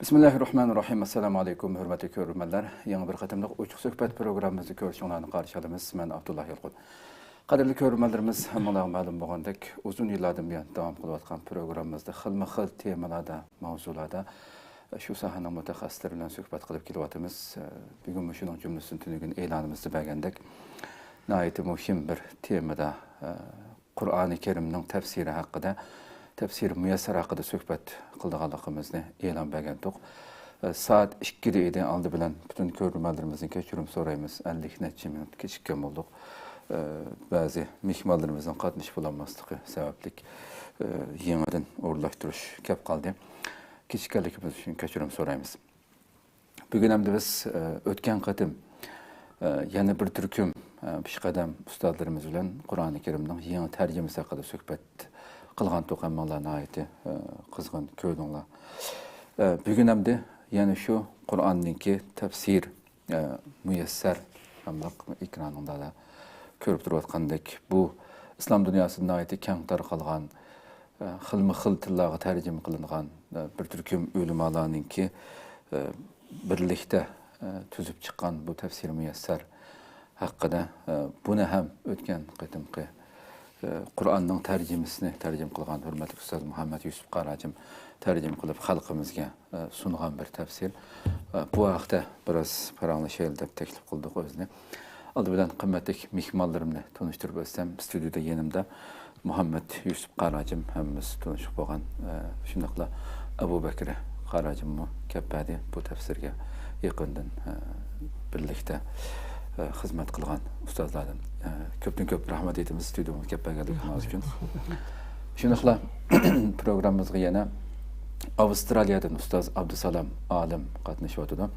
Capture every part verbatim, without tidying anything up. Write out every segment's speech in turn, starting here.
بىسمىللاھىررەھمانىررەھىم. ئەسسالامۇ ئەلەيكۇم، ھۆرمەتلىك كۆرۈرمەنلەر. يېڭى بىر قېتىملىق ئوچۇق سۆھبەت پروگراممىمىزدا كۆرۈشۈڭلارنى قارشى ئالىمىز. مەن ئابدۇللا يالقۇن. قەدىرلىك كۆرۈرمەنلىرىمىز، ھەممىڭلارغا مەلۇم بولغاندەك، ئۇزۇن يىللاردىن بۇيان داۋام قىلىۋاتقان پروگراممىمىزدا خىلمۇ خىل تېمىلاردا، ماۋزۇلاردا شۇ ساھەنىڭ مۇتەخەسسىسلىرى بىلەن سۆھبەت قىلىپ كېلىۋاتىمىز. بۈگۈنمۇ شۇنىڭ جۈملىسىدىن تۈنۈگۈن ئېلانىمىزدا بەرگەندەك، ناھايىتى مۇھىم بىر تېمىدا، قۇرئانى كەرىمنىڭ تەپسىرى ھەققىدە، تەپسىر مۇيەسسەر ھەققىدە سۆھبەت قىلىدىغانلىقىمىزنى ئېلان بەرگەنتۇق. سائەت ئىككىدە ئىدى. ئالدى بىلەن پۈتۈن كۆرۈرمەنلىرىمىزدىن كەچۈرۈم سورايمىز. ئەللىك نەچچە مىنۇت كېچىككەن بولدۇق. بەزى مېھمانلىرىمىزنىڭ قاتنىشىپ بولالماسلىقى سەۋەبلىك، يېڭىدىن ئورۇنلاشتۇرۇش كەپ قالدى. كېچىككەنلىكىمىز ئۈچۈن كەچۈرۈم سورايمىز. بۈگۈن ئەمدى بىز، ئە، ئۆتكەن قېتىم، ئە، يەنە بىر تۈركۈم، ئە، پېشقەدەم ئۇستازلىرىمىز بىلەن قۇرئانى كەرىمنىڭ يېڭى تەرجىمىسى ھەققىدە سۆھبەت قىلغانتۇق، ھەممىڭلار ناھايىتى، ئە، قىزغىن كۆردۈڭلار. ئە، بۈگۈن ئەمدى يەنە شۇ قۇرئاننىڭكى تەپسىر، ئە، مۇيەسسەر ناملىق، ئېكرانىڭدا كۆرۈپ تۇرۇۋاتقاندەك، بۇ ئىسلام دۇنياسىدا ناھايىتى كەڭ تارقالغان، ئە، خىلمۇ خىل تىللارغا تەرجىمە قىلىنغان، ئە، بىر تۈركۈم ئۆلىمالارنىڭكى، ئە، بىرلىكتە، ئە، تۈزۈپ چىققان بۇ تەپسىر مۇيەسسەر ھەققىدە، ئە، بۇنى ھەم ئۆتكەن قېتىمقى، ئە، قۇرئاننىڭ تەرجىمىسىنى تەرجىمە قىلغان ھۆرمەتلىك ئۇستاز مۇھەممەد يۈسۈپ قاراجىم تەرجىمە قىلىپ خەلقىمىزگە، ئە، سۇنغان بىر تەپسىر. ئە، بۇ ھەقتە بىراز پاراڭلىشايلى دەپ تەكلىپ قىلدۇق ئۆزىنى. ئالدى بىلەن قىممەتلىك مېھمانلىرىمنى تونۇشتۇرۇپ ئۆتسەم، ئىستۇدىيىدا يېنىمدا مۇھەممەد يۈسۈپ قاراجىم، ھەممىمىز تونۇشۇپ بولغان، ئە، شۇنداقلا ئەبۇ بەكرى قاراجىممۇ كەپ بەردى بۇ تەپسىرگە يېقىندىن، ئە، بىرلىكتە، ئە، خىزمەت قىلغان ئۇستازلاردىن، ئە، كۆپتىن كۆپ رەھمەت ئېيتىمىز، ئىستۇدىيەمىزغا كەپ بەرگەنلىكىڭىز ئۈچۈن. شۇنداقلا پروگراممىمىزغا يەنە ئاۋسترالىيەدىن ئۇستاز ئابدۇسالام ئالىم قاتنىشىۋاتىدۇ.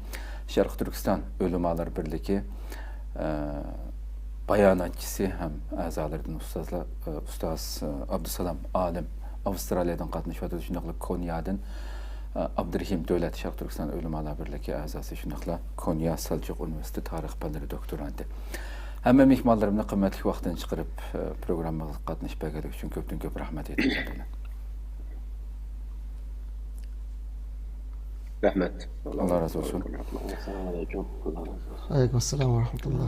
شەرقىي تۈركىستان ئۆلىمالار بىرلىكى، ئە، باياناتچىسى ھەم ئەزالىرىدىن ئۇستازلار، ئە، ئۇستاز، ئە، ئابدۇسالام ئالىم ئاۋسترالىيەدىن قاتنىشىۋاتىدۇ. شۇنداقلا كونيادىن، ئە، ئابدۇرېھىم دۆلەت، شەرقىي تۈركىستان ئۆلىمالار بىرلىكى ئەزاسى، شۇنداقلا كونيا سەلچۇق ئۇنىۋېرسىتېتى تارىخ پەنلىرى دوكتورانتى. ھەممە مېھمانلىرىمنى قىممەتلىك ۋاقتىنى چىقىرىپ، ئە، پروگراممىغا قاتنىشىپ بەرگەنلىكى ئۈچۈن كۆپتىن كۆپ رەھمەت ئېيتىمەن. رەھمەت. ئاللا رازى بولسۇن. ئەسسالامۇ ئەلەيكۇم. ئەلەيكۇم ئەسسالام ۋە رەھمەتۇللا.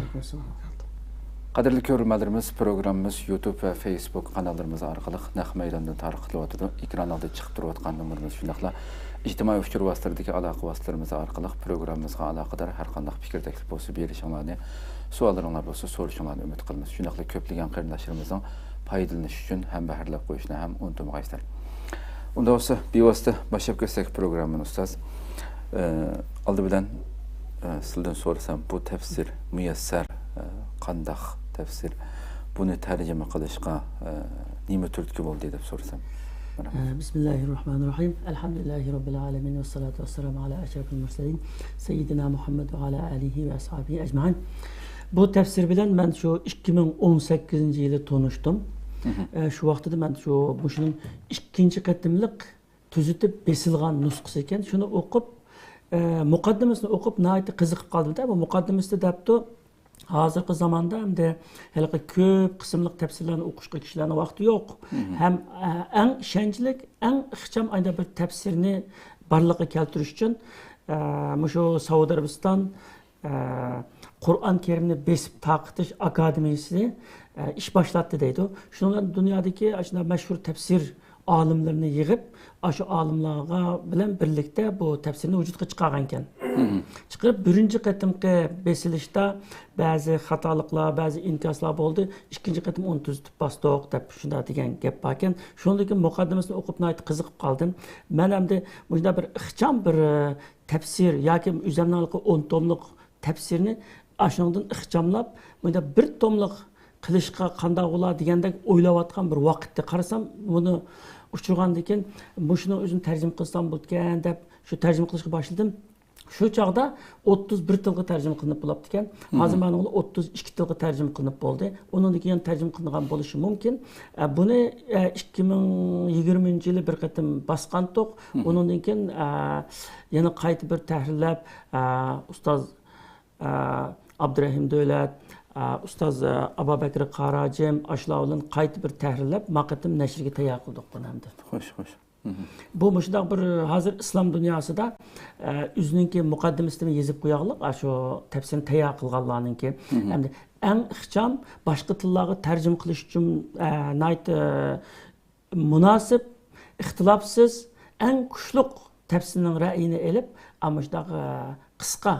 قەدىرلىك كۆرۈرمەنلىرىمىز، پروگراممىمىز يۇتۇب ۋە فېيسبۇك قاناللىرىمىز ئارقىلىق نەق مەيداندىن تارقىتىلىۋاتىدۇ. ئېكران ئالدىدا چىقىپ تۇرۇۋاتقان نومۇرىمىز شۇنداقلا ئىجتىمائىي ئۇچۇر ۋاسىتىلىرىدىكى ئالاقە ۋاسىتىلىرىمىز ئارقىلىق پروگراممىمىزغا ئالاقىدار ھەر قانداق پىكىر تەكلىپ بولسا بېرىشىڭلارنى، سوئاللىرىڭلار بولسا سورىشىڭلارنى ئۈمىد قىلىمىز. شۇنداقلا كۆپلىگەن قېرىنداشلىرىمىزنىڭ پايدىلىنىشى ئۈچۈن ھەم بەھرىلەپ قويۇشنى ھەم ئۇنتۇمىغايسىلەر. ئۇنداق بولسا بىۋاسىتە باشلاپ كەتسەك پروگراممىنى ئۇستاز. ئە، ئالدى بىلەن، ئە، سىلىدىن سورىسام، بۇ تەپسىر مۇيەسسەر، ئە، قانداق تەپسىر؟ بۇنى تەرجىمە قىلىشقا، ئە، نېمە تۈرتكە بولدى دەپ سورىسام. مەرھەمەت. بىسمىللاھىررەھمانىررەھىم. ئەلھەمدۇلىللاھى رەببىل ئالەمىن ۋەسسالاتۇ ۋەسسالامۇ ئالا ئەشرەفىل مۇرسەلىن سەييىدىنا مۇھەممەد ۋە ئالا ئالىھى ۋە ئەسھابىھى ئەجمەئىن. بۇ تەپسىر بىلەن مەن شۇ ئىككى مىڭ ئون سەككىزىنچى يىلى تونۇشتۇم. مھم. ئە، شۇ ۋاقتىدا مەن شۇ، مۇشۇنىڭ ئىككىنچى قېتىملىق تۈزىتىپ بېسىلغان نۇسخىسى ئىكەن. شۇنى ئوقۇپ، ئە، مۇقەددىمىسىنى ئوقۇپ ناھايىتى قىزىقىپ قالدىم. بۇ مۇقەددىمىسىدە دەپتۇ، ھازىرقى زاماندا ئەمدى ھېلىقى كۆپ قىسىملىق تەپسىرلەرنى ئوقۇشقا كىشىلەرنىڭ ۋاقتى يوق. مھم. ھەم، ئە، ئەڭ ئىشەنچلىك، ئەڭ ئىخچام ئايدا بىر تەپسىرنى بارلىققا كەلتۈرۈش ئۈچۈن، ئە، مۇشۇ سەئۇدى ئەرەبىستان، ئە، قۇرئان كەرىمنى بېسىپ تارقىتىش ئاكادېمىيىسى، ئە، ئىش باشلاتتى دەيدۇ. شۇنىڭ بىلەن دۇنيادىكى ئاشۇنداق مەشھۇر تەپسىر ئالىملىرىنى يىغىپ، ئاشۇ ئالىملارغا بىلەن بىرلىكتە بۇ تەپسىرنى ۋۇجۇدقا چىقارغانىكەن. مھم. چىقىرىپ، بىرىنچى قېتىمقى بېسىلىشتا بەزى خاتالىقلار، بەزى ئىنكاسلار بولدى. ئىككىنچى قېتىم ئۇنى تۈزىتىپ باستۇق دەپ شۇنداق دېگەن گەپ باركەن. شۇنىڭدىن كېيىن مۇقەددىمىسىنى ئوقۇپ ناھايىتى قىزىقىپ قالدىم. مەن ئەمدى مۇشۇنداق بىر ئىخچام بىر، ئە، تەپسىر ياكى ئۆزۈمنىڭ ئون توملۇق تەپسىرنى ئاشۇنىڭدىن ئىخچاملاپ، مۇنداق بىر توملۇق قىلىشقا قانداق بولا دېگەندەك ئويلاۋاتقان بىر ۋاقىتتا قارىسام، بۇنى ئۇچرىغاندىن كېيىن، مۇشۇنىڭ ئۆزىنى تەرجىمە قىلسام بولىدىكەن دەپ، شۇ تەرجىمە قىلىشقا باشلىدىم. شۇ چاغدا ئوتتۇز بىر تىلغا تەرجىمە قىلىنىپ بولاپتىكەن. ھازىر مھم. مانا ئوتتۇز ئىككى تىلغا تەرجىمە قىلىنىپ بولدى. ئۇنىڭدىن كېيىن تەرجىمە قىلىنغان بولۇشى مۇمكىن. ئە، بۇنى، ئە، ئىككى مىڭ يىگىرمىنچى يىلى بىر قېتىم باسقانتۇق. مھم. ئۇنىڭدىن كېيىن، ئە، يەنە قايتا بىر تەھرىرلەپ، ئە، ئۇستاز ئابدۇرەھىم دۆلەت، ئۇستاز ئابابەكرى قاراجىم، ئاشۇلار بىلەن قايتا بىر تەھرىرلەپ، ما قېتىم نەشرگە تەييار قىلدۇق بۇنى ئەمدى. خوش، خوش. بۇ مۇشۇنداق بىر ھازىر ئىسلام دۇنياسىدا، ئە، ئۆزىنىڭكى مۇقەددىمىسىنى يېزىپ قوياغلىق، ئاشۇ تەپسىرنى تەييار قىلغانلارنىڭكى. ئەمدى ئەڭ ئىخچام، باشقا تىللارغا تەرجىمە قىلىش ئۈچۈن، ئە، ناھايىتى، ئە، مۇناسىپ، ئىختىلاپسىز، ئەڭ كۈچلۈك تەپسىرنىڭ رەئىيىنى ئېلىپ، ئە، مۇشۇنداق، ئە، قىسقا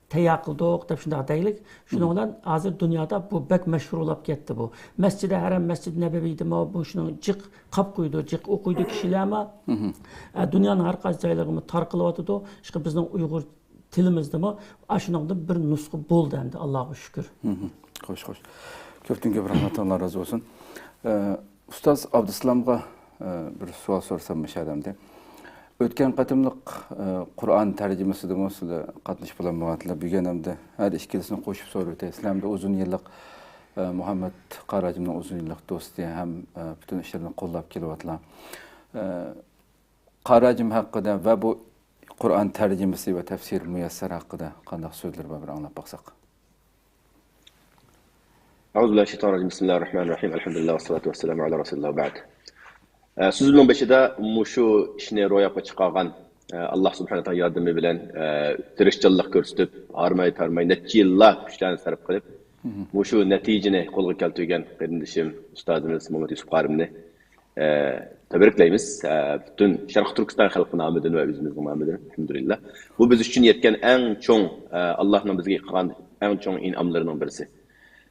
تەييار قىلدۇق دەپ شۇنداق دەيلىك. شۇنىڭ بىلەن ھازىر دۇنيادا بۇ بەك مەشھۇر بولۇپ كەتتى بۇ. مەسچىدى ھەرەم، مەسچىدى نەبەۋىدىمۇ بۇ شۇنىڭ جىق قاپ قويىدۇ، جىق ئوقۇيدۇ كىشىلەرمۇ. ئە، دۇنيانىڭ ھەر قايسى جايلىرىغىمۇ تارقىلىۋاتىدۇ. ئىشقىلىپ بىزنىڭ ئۇيغۇر تىلىمىزدىمۇ ئاشۇنىڭدىن بىر نۇسخا بولدى ئەمدى، ئاللاغا شۈكۈر. خوش، خوش. كۆپتىن كۆپ رەھمەت، ئاللا رازى بولسۇن. ئە، ئۇستاز ئابدۇسالامغا، ئە، بىر سوئال سورىسام مۇشۇ ئادەمدە. ئۆتكەن قېتىملىق، ئە، قۇرئان تەرجىمىسىدىمۇ سىلەر قاتنىشىپ بولالمىغانتىلەر. بۈگۈن ئەمدى ھەر ئىككىلىسىنى قوشۇپ سورىۋېتەي. سىلەر ئەمدى ئۇزۇن يىللىق، ئە، مۇھەممەد قارى ھاجىمنىڭ ئۇزۇن يىللىق دوستى ھەم، ئە، پۈتۈن ئىشلىرىنى قوللاپ كېلىۋاتىلا. ئە، قارى ھاجىم ھەققىدە ۋە بۇ قۇرئان تەرجىمىسى ۋە تەپسىر مۇيەسسەر ھەققىدە قانداق سۆزلىرى بار، بىر ئاڭلاپ باقساق. أعوذ بالله من الشيطان الرجيم. بسم الله الرحمن الرحيم. الحمد لله والصلاة والسلام على رسول الله وبعد. ئە، سۆزۈمنىڭ بېشىدا مۇشۇ ئىشنى روياپقا چىقارغان، ئە، ئاللا سۇبھانەھۇ ۋە تائالا ياردىمى بىلەن، ئە، تىرىشچانلىق كۆرسىتىپ، ھارماي-تارماي نەچچە يىللار كۈچلەرنى سەرپ قىلىپ، مۇشۇ نەتىجىنى قولغا كەلتۈرگەن قېرىندىشىم، ئۇستازىمىز مۇھەممەد يۈسۈپ قارىمنى، ئە، تەبرىكلەيمىز، ئە، پۈتۈن شەرقىي تۈركىستان خەلقى نامىدىن ۋە ئۆزىمىزنىڭ نامىدىن، ئەلھەمدۇلىللا. بۇ بىز ئۈچۈن يەتكەن ئەڭ چوڭ، ئە، ئاللانىڭ بىزگە قىلغان ئەڭ چوڭ ئىنئاملىرىنىڭ بىرسى.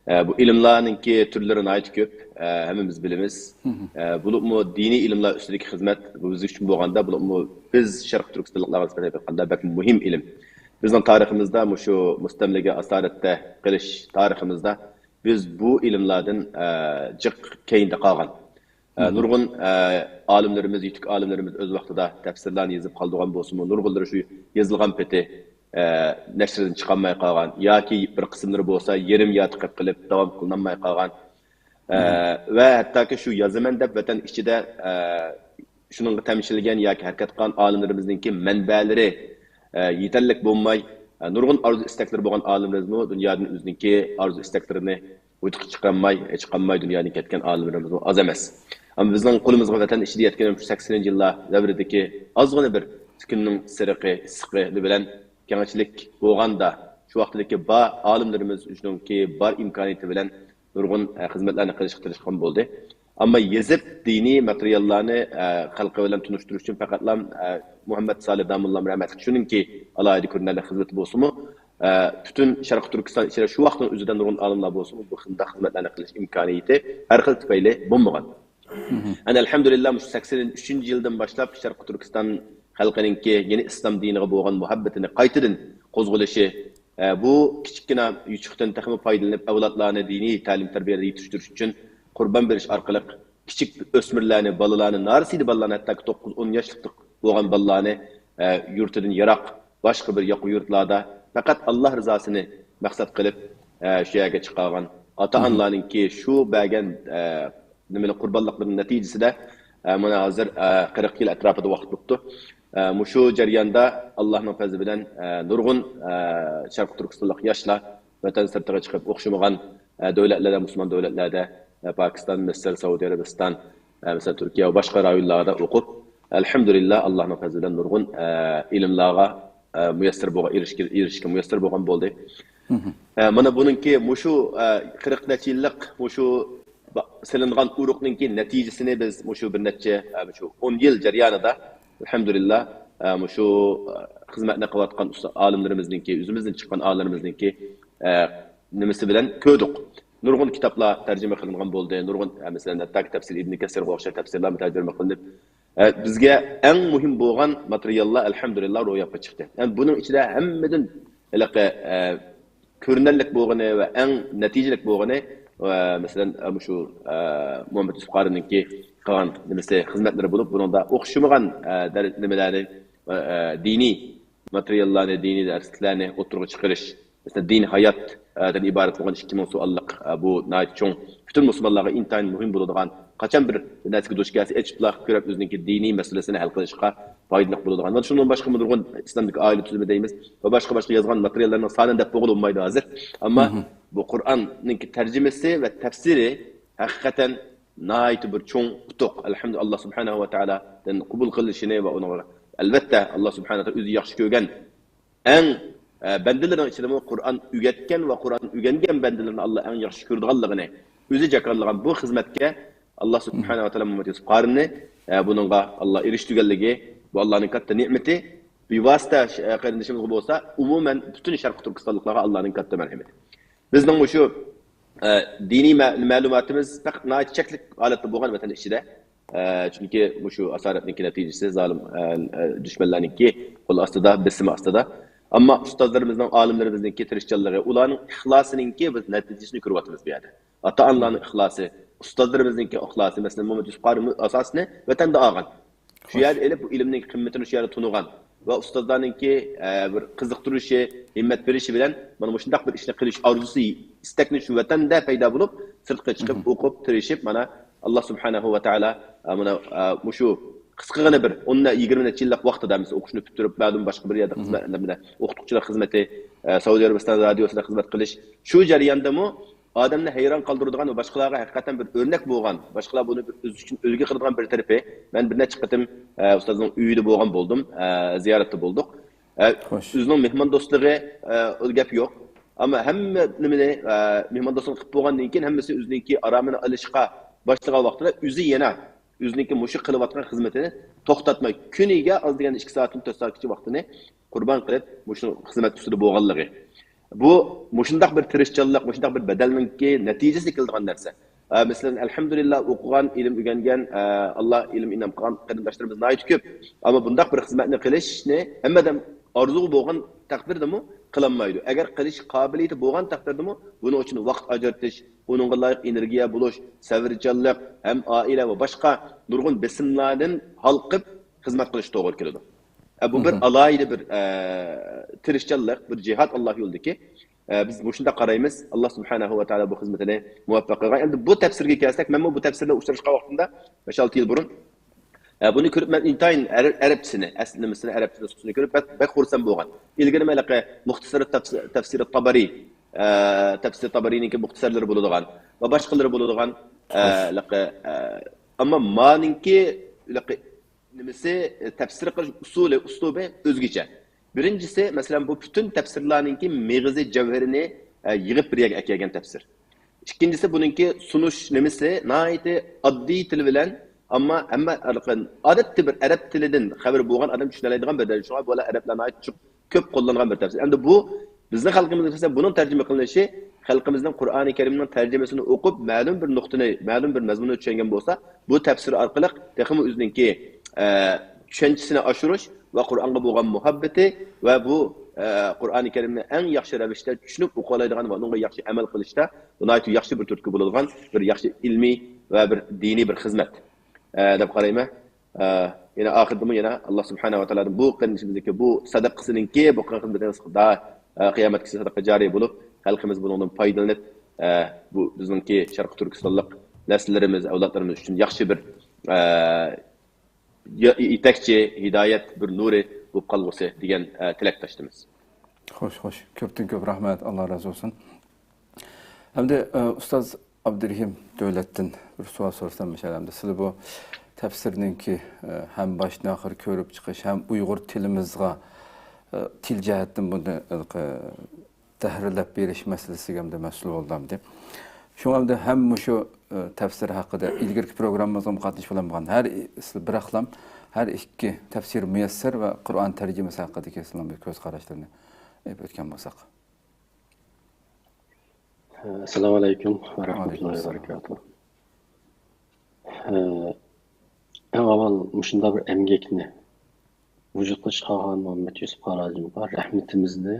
ئە، بۇ ئىلىملارنىڭكى تۈرلىرى ناھايىتى كۆپ، ئە، ھەممىمىز بىلىمىز. ئە، بولۇپمۇ دىنىي ئىلىملار ئۈستىدىكى خىزمەت، بۇ بىز ئۈچۈن بولغاندا، بولۇپمۇ بىز شەرقىي تۈركىستانلىقلارغا نىسبەتەن ئېيتقاندا بەك مۇھىم ئىلىم. بىزنىڭ تارىخىمىزدا مۇشۇ مۇستەملىكە ئاسارەتتە قېلىش تارىخىمىزدا بىز بۇ ئىلىملاردىن، ئە، جىق كەينىدە قالغان. ئە، نۇرغۇن، ئە، ئالىملىرىمىز، يېتىك ئالىملىرىمىز ئۆز ۋاقتىدا تەپسىرلەرنى يېزىپ قالدۇرغان بولسىمۇ، نۇرغۇنلىرى شۇ يېزىلغان پېتى، ئە، نەشردىن چىقالماي قالغان ياكى بىر قىسىملىرى بولسا يېرىم يارتى قېلىپ قېلىپ داۋام قىلىنالماي قالغان. ئە، ۋە ھەتتاكى شۇ يازىمەن دەپ ۋەتەن ئىچىدە، ئە، شۇنىڭغا تەمشىلگەن ياكى ھەرىكەت قىلغان ئالىملىرىمىزنىڭكى مەنبەلىرى، ئە، يېتەرلىك بولماي، ئە، نۇرغۇن ئارزۇ ئىستەكلىرى بولغان ئالىملىرىمىزمۇ دۇنيادىن ئۆزىنىڭكى ئارزۇ ئىستەكلىرىنى ۋۇجۇدقا چىقارماي، چىقارماي دۇنيادىن كەتكەن ئالىملىرىمىزمۇ ئاز ئەمەس. ئەمما بىزنىڭ قولىمىزغا ۋەتەن ئىچىدە يەتكەن شۇ سەكسىنىنچى يىللار دەۋرىدىكى ئازغىنە بىر كۈننىڭ سېرىقى، ئىسسىقى بىلەن كەڭچىلىك بولغاندا، شۇ ۋاقىتتىكى بار ئالىملىرىمىز ئۆزىنىڭكى بار ئىمكانىيىتى بىلەن نۇرغۇن، ئە، خىزمەتلەرنى قىلىشقا تىرىشقان بولدى. ئەمما يېزىپ دىنىي ماتېرىياللارنى، ئە، خەلقى بىلەن تونۇشتۇرۇش ئۈچۈن پەقەتلا، ئە، مۇھەممەد سالىھ داموللام رەھمەتلىك شۇنىڭكى ئالاھىدە كۆرۈنەرلىك خىزمىتى بولسىمۇ، ئە، پۈتۈن شەرقىي تۈركىستان ئىچىدە شۇ ۋاقىتنىڭ ئۆزىدە نۇرغۇن ئالىملار بولسىمۇ، بۇ خىلداق خىزمەتلەرنى قىلىش ئىمكانىيىتى ھەر خىل تۈپەيلى بولمىغان. ئەنە، ئەلھەمدۇلىللا، مۇشۇ سەكسەن ئۈچىنچى يىلدىن باشلاپ شەرقىي تۈركىستان خەلقىنىڭكى يەنە ئىسلام دىنىغا بولغان مۇھەببىتىنى قايتىدىن قوزغىلىشى، ئە، بۇ كىچىككىنە يوچۇقتىن تېخىمۇ پايدىلىنىپ، ئەۋلادلارنى دىنىي تەلىم-تەربىيەدە يېتىشتۈرۈش ئۈچۈن قۇربان بېرىش ئارقىلىق كىچىك ئۆسمۈرلەرنى، بالىلارنى، نارەسىدە بالىلارنى، ھەتتاكى توققۇز، ئون ياشلىق بولغان بالىلارنى، ئە، يۇرتىدىن يىراق، باشقا بىر ياقا يۇرتلاردا پەقەت ئاللا رىزاسىنى مەقسەت قىلىپ، ئە، شۇ يەرگە چىقارغان ئاتا-ئانىلارنىڭكى شۇ بەرگەن، ئە، نېمىلەر، قۇربانلىقلىرىنىڭ نەتىجىسىدە، ئە، مانا ھازىر، ئە، قىرىق يىل ئەتراپىدا ۋاقىت بوپتۇ. ئە، مۇشۇ جەرياندا ئاللانىڭ پەزلى بىلەن، ئە، نۇرغۇن، ئە، شەرقىي تۈركىستانلىق ياشلار ۋەتەن سىرتىغا چىقىپ، ئوخشىمىغان، ئە، دۆلەتلەردە، مۇسۇلمان دۆلەتلەردە، ئە، پاكىستان، مىسىر، سەئۇدى ئەرەبىستان، ئە، مەسىلەن، تۈركىيە ۋە باشقا رايونلاردا ئوقۇپ، ئەلھەمدۇلىللا، ئاللانىڭ پەزلى بىلەن نۇرغۇن، ئە، ئىلىملارغا، ئە، مۇيەسسەر بولغان، ئېرىشكە، ئېرىشكە مۇيەسسەر بولغان بولدى. ئە، مانا بۇنىڭكى مۇشۇ، ئە، قىرىق نەچچە يىللىق مۇشۇ با-، سېلىنغان ئۇرۇقنىڭكى نەتىجىسىنى بىز مۇشۇ بىر نەچچە، ئە، مۇشۇ ئون يىل جەريانىدا، ئەلھەمدۇلىللا، ئە، مۇشۇ، ئە، خىزمەتنى قىلىۋاتقان ئۇستا-، ئالىملىرىمىزنىڭكى، ئۆزىمىزدىن چىققان ئالىملىرىمىزنىڭكى، ئە، نېمىسى بىلەن كۆردۇق. نۇرغۇن كىتابلار تەرجىمە قىلىنغان بولدى. نۇرغۇن، ئە، مەسىلەن، ھەتتاكى تەپسىر ئىبن كەسىرغا ئوخشاش تەپسىرلەرمۇ تەرجىمە قىلىنىپ، ئە، بىزگە ئەڭ مۇھىم بولغان ماتېرىياللار، ئەلھەمدۇلىللا، روياپقا چىقتى. ئەمدى بۇنىڭ ئىچىدە ھەممىدىن ھېلىقى، ئە، كۆرۈنەرلىك بولغىنى ۋە ئەڭ نەتىجىلىك بولغىنى، ئە، مەسىلەن، ئە، مۇشۇ، ئە، مۇھەممەد يۈسۈپ قارىنىڭكى قىلغان نېمىسى، خىزمەتلىرى بولۇپ، بۇنىڭدا ئوخشىمىغان، ئە، دەر-، نېمىلەرنى، ئە، ئە، دىنىي ماتېرىياللارنى، دىنىي دەرسلىكلەرنى ئوتتۇرىغا چىقىرىش، مەسىلەن، دىنىي ھايات، ئە، دىن ئىبارەت بولغان ئىككى مىڭ سوئاللىق، ئە، بۇ ناھايىتى چوڭ، پۈتۈن مۇسۇلمانلارغا ئىنتايىن مۇھىم بولىدىغان، قاچان بىر نەرسىگە دۇچ كەلسە، ئېچىپلا كۆرۈپ، ئۆزىنىڭكى دىنىي مەسىلىسىنى ھەل قىلىشقا پايدىلىق بولىدىغان. مانا شۇنىڭدىن باشقىمۇ نۇرغۇن ئىسلامدىكى ئائىلە تۈزۈمى دەيمىز ۋە باشقا، باشقا يازغان ماتېرىياللارنىڭ سانىنى دەپ بولغىلى بولمايدۇ ھازىر. ئەمما بۇ قۇرئاننىڭكى تەرجىمىسى ۋە تەپسىرى ھەقىقەتەن ناھايىتى بىر چوڭ ئۇتۇق. ئەلھەمدۇلىللا، ئاللا سۇبھانەھۇ ۋە تائالادىن قوبۇل قىلىنىشىنى ۋە ئۇنىڭ، ئەلۋەتتە، ئاللا سۇبھانەھۇ ۋە تائالا ئۆزى ياخشى كۆرگەن ئەڭ، ئە، بەندىلىرىنىڭ ئىچىدىمۇ قۇرئان ئۆگەتكەن ۋە قۇرئان ئۆگەنگەن بەندىلىرىنى ئاللا ئەڭ ياخشى كۆرىدىغانلىقىنى، ئۆزى جاكارلىغان بۇ خىزمەتكە ئاللا سۇبھانەھۇ ۋە تائالا مۇھەممەد يۈسۈپ قارىنى، ئە، بۇنىڭغا ئاللا ئېرىشتۈرگەنلىكى، بۇ ئاللانىڭ كاتتا نېمىتى. بىۋاسىتە ش-، قېرىندىشىمىزغا بولسا، ئومۇمەن پۈتۈن شەرقىي تۈركىستانلىقلارغا ئاللانىڭ كاتتا مەرھىمىتى. بىزنىڭ مۇشۇ، ئە، دىنىي مە-، مەلۇماتىمىز پەقەت ناھايىتى چەكلىك ھالەتتە بولغان ۋەتەن ئىچىدە. ئە، چۈنكى مۇشۇ ئاسارەتنىڭكى نەتىجىسى زالىم، ئە، ئە، دۈشمەنلەرنىڭكى قول ئاستىدا، بېسىمى ئاستىدا. ئەمما ئۇستازلىرىمىزنىڭ، ئالىملىرىمىزنىڭكى تىرىشچانلىقى، ئۇلارنىڭ ئىخلاسىنىڭكى بىز نەتىجىسىنى كۆرۈۋاتىمىز بۇ يەردە. ئاتا-ئانىلارنىڭ ئىخلاسى، ئۇستازلىرىمىزنىڭكى ئىخلاسى، مەسىلەن، مۇھەممەد يۈسۈپ قارى ئاساسىنى ۋەتەندە ئالغان. شۇ يەردە ئېلىپ، بۇ ئىلىمنىڭ قىممىتىنى شۇ يەردە تونۇغان ۋە ئۇستازلارنىڭكى، ئە، بىر قىزىقتۇرۇشى، ھىممەت بېرىشى بىلەن مانا مۇشۇنداق بىر ئىشنى قىلىش ئارزۇسى، ئىستەكنى شۇ ۋەتەندە پەيدا بولۇپ، سىرتقا چىقىپ، ئوقۇپ، تىرىشىپ، مانا، ئاللا سۇبھانەھۇ ۋە تائالا، ئە، مانا، ئە، مۇشۇ قىسقىغىنە بىر ئون، يىگىرمە نەچچە يىللىق ۋاقتىدا، مەسىلەن، ئوقۇشنى پۈتتۈرۈپ، مەلۇم باشقا بىر يەردە خىزمەت، مانا، ئوقۇتقۇچىلىق خىزمىتى، ئە، سەئۇدى ئەرەبىستان رادىيوسىدا خىزمەت قىلىش، شۇ جەرياندىمۇ ئادەمنى ھەيران قالدۇرىدىغان ۋە باشقىلارغا ھەقىقەتەن بىر ئۆرنەك بولغان، باشقىلار بۇنى بىر ئۆزى ئۈچۈن ئۈلگە قىلىدىغان بىر تەرىپى، مەن بىر نەچچە قېتىم، ئە، ئۇستازنىڭ ئۆيىدە بولغان بولدۇم، ئە، زىيارەتتە بولدۇق. ئە، ئۆزىنىڭ مېھماندوستلۇقى، ئە، ئۇ گەپ يوق. ئەمما ھەممە نېمىنى، ئە، مېھماندوستلۇق قىلىپ بولغاندىن كېيىن ھەممىسى ئۆزىنىڭكى ئارامىنى ئېلىشقا باشلىغان ۋاقتىدا ئۆزى يەنە ئۆزىنىڭكى مۇشۇ قىلىۋاتقان خىزمىتىنى توختاتماي، كۈنىگە ئاز دېگەندە ئىككى سائەتتىن تۆت سائەتكىچە ۋاقتىنى قۇربان قىلىپ، مۇشۇ خىزمەت ئۈستىدە بولغانلىقى. بۇ مۇشۇنداق بىر تىرىشچانلىق، مۇشۇنداق بىر بەدەلنىڭكى نەتىجىسىدە كېلىدىغان نەرسە. ئە، مەسىلەن، ئەلھەمدۇلىللا، ئوقۇغان، ئىلىم ئۆگەنگەن، ئە، ئاللا ئىلىم ئىنئام قىلغان قېرىنداشلىرىمىز ناھايىتى كۆپ. ئەمما بۇنداق بىر خىزمەتنى قىلىشنى ھەممە ئادەم ئارزۇ بولغان تەقدىردىمۇ قىلالمايدۇ. ئەگەر قىلىش قابىلىيىتى بولغان تەقدىردىمۇ بۇنىڭ ئۈچۈن ۋاقىت ئاجرىتىش، ئۇنىڭغا لايىق ئېنېرگىيە بولۇش، سەۋرچانلىق ھەم ئائىلە ۋە باشقا نۇرغۇن بېسىملاردىن ھالقىپ خىزمەت قىلىش توغرا كېلىدۇ. ئە، بۇ بىر ئالاھىدە بىر، ئە، تىرىشچانلىق، بىر جىھاد ئاللا يولىدىكى. ئە، بىز مۇشۇنداق قارايمىز. ئاللا سۇبھانەھۇ ۋە تائالا بۇ خىزمىتىنى مۇۋەپپەق قىلغان. ئەمدى بۇ تەپسىرگە كەلسەك، مەنمۇ بۇ تەپسىر بىلەن ئۇچراشقان ۋاقتىمدا، بەش-ئالتە يىل بۇرۇن، ئە، بۇنى كۆرۈپ مەن ئىنتايىن ئەر-، ئەرەبچىسىنى، ئەسلى نېمىسىنى، ئەرەبچە نۇسخىسىنى كۆرۈپ بەك، بەك خۇرسەن بولغان. ئىلگىرى مەن ھېلىقى مۇختەسىر تەپس-، تەپسىرى تابارى، ئە، تەپسىرى تابارىنىڭكى مۇختەسەرلىرى بولىدىغان ۋە باشقىلىرى بولىدىغان، ئە، ھېلىقى، ئە، ئەمما مانىڭكى ھېلىقى نېمىسى، تەپسىر قىلىش ئۇسۇلى، ئۇسلۇبى ئۆزگىچە. بىرىنچىسى، مەسىلەن، بۇ پۈتۈن تەپسىرلارنىڭكى مېغىزى جەۋھىرىنى، ئە، يىغىپ بىر يەرگە ئەكەلگەن تەپسىر. ئىككىنچىسى، بۇنىڭكى سۇنۇش نېمىسى ناھايىتى ئاددىي تىل بىلەن، ئەمما ھەممە ئادەتتە بىر ئەرەب تىلىدىن خەۋىرى بولغان ئادەم چۈشىنەلەيدىغان بىر دەل. شۇڭا بۇلار ئەرەبلەر ناھايىتى جىق كۆپ قوللانغان بىر تەپسىر. ئەمدى بۇ بىزنىڭ خەلقىمىزنىڭ، مەسىلەن، بۇنىڭ تەرجىمە قىلىنىشى خەلقىمىزنىڭ قۇرئانى كەرىمنىڭ تەرجىمىسىنى ئوقۇپ، مەلۇم بىر نۇقتىنى، مەلۇم بىر مەزمۇننى چۈشەنگەن بولسا، بۇ تەپسىر ئارقىلىق تېخىمۇ ئۆزىنىڭكى، ئە، چۈشەنچىسىنى ئاشۇرۇش ۋە قۇرئانغا بولغان مۇھەببىتى ۋە بۇ، ئە، قۇرئانى كەرىمنى ئەڭ ياخشى رەۋىشتە چۈشىنىپ ئوقۇۋالايدىغان ۋە ئۇنىڭغا ياخشى ئەمەل قىلىشتا بۇ ناھايىتى ياخشى بىر تۈرتكە بولىدىغان بىر ياخشى ئىلمىي ۋە بىر دىنىي بىر خىزمەت، ئە، دەپ قارايمەن. ئە، يەنە ئاخىرىدىمۇ يەنە ئاللا سۇبھانەھۇ ۋە تائالادىن بۇ قېرىندىشىمىزنىڭكى بۇ سەدىقىسىنىڭكى، بۇ قىلغان خىزمىتىنىڭ دا، ئە، قىيامەتكىچە سەدىقە جارىي بولۇپ، خەلقىمىز بۇنىڭدىن پايدىلىنىپ، ئە، بۇ بىزنىڭكى شەرقىي تۈركىستانلىق نەسىللىرىمىز، ئەۋلادلىرىمىز ئۈچۈن ياخشى بىر، ئە، يا-، يېتەكچى، ھىدايەت، بىر نۇرى بولۇپ قالغۇسى دېگەن، ئە، تىلەكداشتىمىز. خوش، خوش. كۆپتىن كۆپ رەھمەت، ئاللا رازى بولسۇن. ئەمدى، ئە، ئۇستاز ئابدۇرېھىم دۆلەتتىن بىر سوئال سورىسام، مەسىلەن، ئەمدى سىلەر بۇ تەپسىرنىڭكى، ئە، ھەم باشتىن ئاخىر كۆرۈپ چىقىش، ھەم ئۇيغۇر تىلىمىزغا، ئە، تىل جەھەتتىن بۇنى، ئە، تەھرىرلەپ بېرىش مەسىلىسىگە ئەمدى مەسئۇل بولدى ئەمدى. شۇڭا ئەمدى ھەم مۇشۇ، ئە، تەپسىر ھەققىدە ئىلگىرىكى پروگراممىمىزغا قاتنىشىپ بولغان ھەر، سىلەر بىراقلام ھەر ئىككى تەپسىر مۇيەسسەر ۋە قۇرئان تەرجىمىسى ھەققىدىكى سىلەرنىڭ بىر كۆز قاراشلىرىنى ئېلىپ ئۆتكەن بولساق. ئەسسالامۇ ئەلەيكۇم ۋە رەھمەتۇللاھى ۋە بەرىكاتۇھ. ئەڭ ئاۋۋال مۇشۇنداق بىر ئەمگەكنى ۋۇجۇدقا چىقارغان مۇھەممەد يۈسۈپ قارى ھاجىمغا رەھمىتىمىزنى،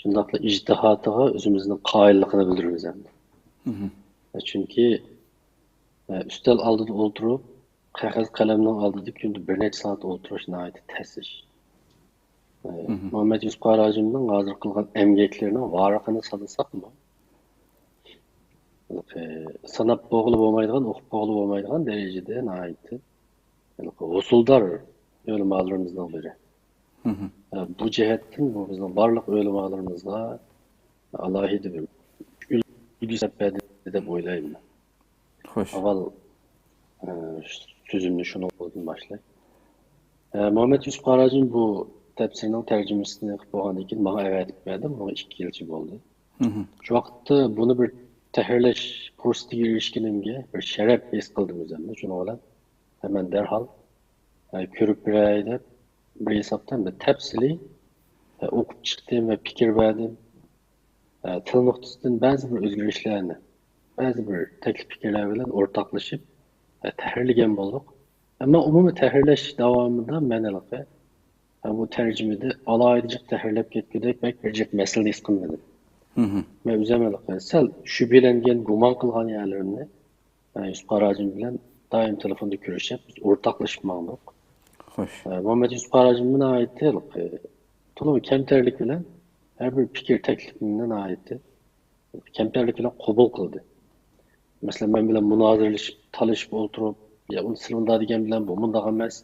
شۇنداقلا ئىجتىھاتىغا ئۆزىمىزنىڭ قايىللىقىنى بىلدۈرىمىز ئەمدى. چۈنكى، ئە، ئۈستەل ئالدىدا ئولتۇرۇپ، قەغەز قەلەمنىڭ ئالدىدا كۈندە بىر نەچچە سائەت ئولتۇرۇش ناھايىتى تەس ئىش. ئە، مۇھەممەد يۈسۈپ قارى ھاجىمنىڭ ھازىر قىلغان ئەمگەكلىرىنىڭ ۋارىقىنى سانىساقمۇ، ساناپ بولغىلى بولمايدىغان، ئوقۇپ بولغىلى بولمايدىغان دەرىجىدە ناھايىتى ھوسۇلدار ئۆلىمالىرىمىزنىڭ بىرى. بۇ جەھەتتىن بۇ بىزنىڭ بارلىق ئۆلىمالىرىمىزغا ئالاھىدە بىر ئۈلگە سەپ بەردى دەپ ئويلايمەن. خوش. ئاۋۋال، ئە، سۆزۈمنى شۇنىڭ بىلەن باشلاي. ئە، مۇھەممەد يۈسۈپ قاراجىم بۇ تەپسىرنىڭ تەرجىمىسىنى قىلىپ بولغاندىن كېيىن ماڭا ئەۋەتىپ بەردى. بۇنىڭغا ئىككى يىلچە بولدى. مهم. شۇ ۋاقىتتا بۇنى بىر تەھرىرلەش پۇرسىتىگە ئېرىشكىنىمگە بىر شەرەپ ھېس قىلدىم ئۆزۈمنى. شۇنىڭ بىلەن مەن دەرھال، ئە، كۆرۈپ بېرەي دەپ بىر ھېسابتا بىر تەپسىلىي، ئە، ئوقۇپ چىقتىم ۋە پىكىر بەردىم. ئە، تىل نۇقتىسىدىن بەزى بىر ئۆزگىرىشلەرنى، بەزى بىر تەكلىپ پىكىرلەر بىلەن ئورتاقلىشىپ، ئە، تەھرىرلىگەن بولدۇق. ئەمما ئومۇمىي تەھرىرلەش داۋامىدا مەن ھېلىقى، ئە، بۇ تەرجىمىدە ئالاھىدە جىق تەھرىرلەپ كەتكۈدەك بەك بىر جىق مەسىلىنى ھېس قىلمىدىم. مهم. مەن ئۆزۈم ھېلىقى سەل شۈبھىلەنگەن، گۇمان قىلغان يەرلىرىمنى، ئە، يۈسۈپ قاراجىم بىلەن دائىم تېلېفوندا كۆرۈشۈپ، بىز ئورتاقلىشىپ ماڭدۇق. خوش. ئە، مۇھەممەد يۈسۈپ قاراجىم ناھايىتى ھېلىقى تولىمۇ كەمتەرلىك بىلەن ھەر بىر پىكىر تەكلىپىمنى ناھايىتى كەمتەرلىك بىلەن قوبۇل قىلدى. مەسىلەن، مەن بىلەن مۇنازىرىلىشىپ، تالىشىپ ئولتۇرۇپ، يا ئۇنى سىلى ئۇنداق دېگەن بىلەن بۇ مۇنداق ئەمەس،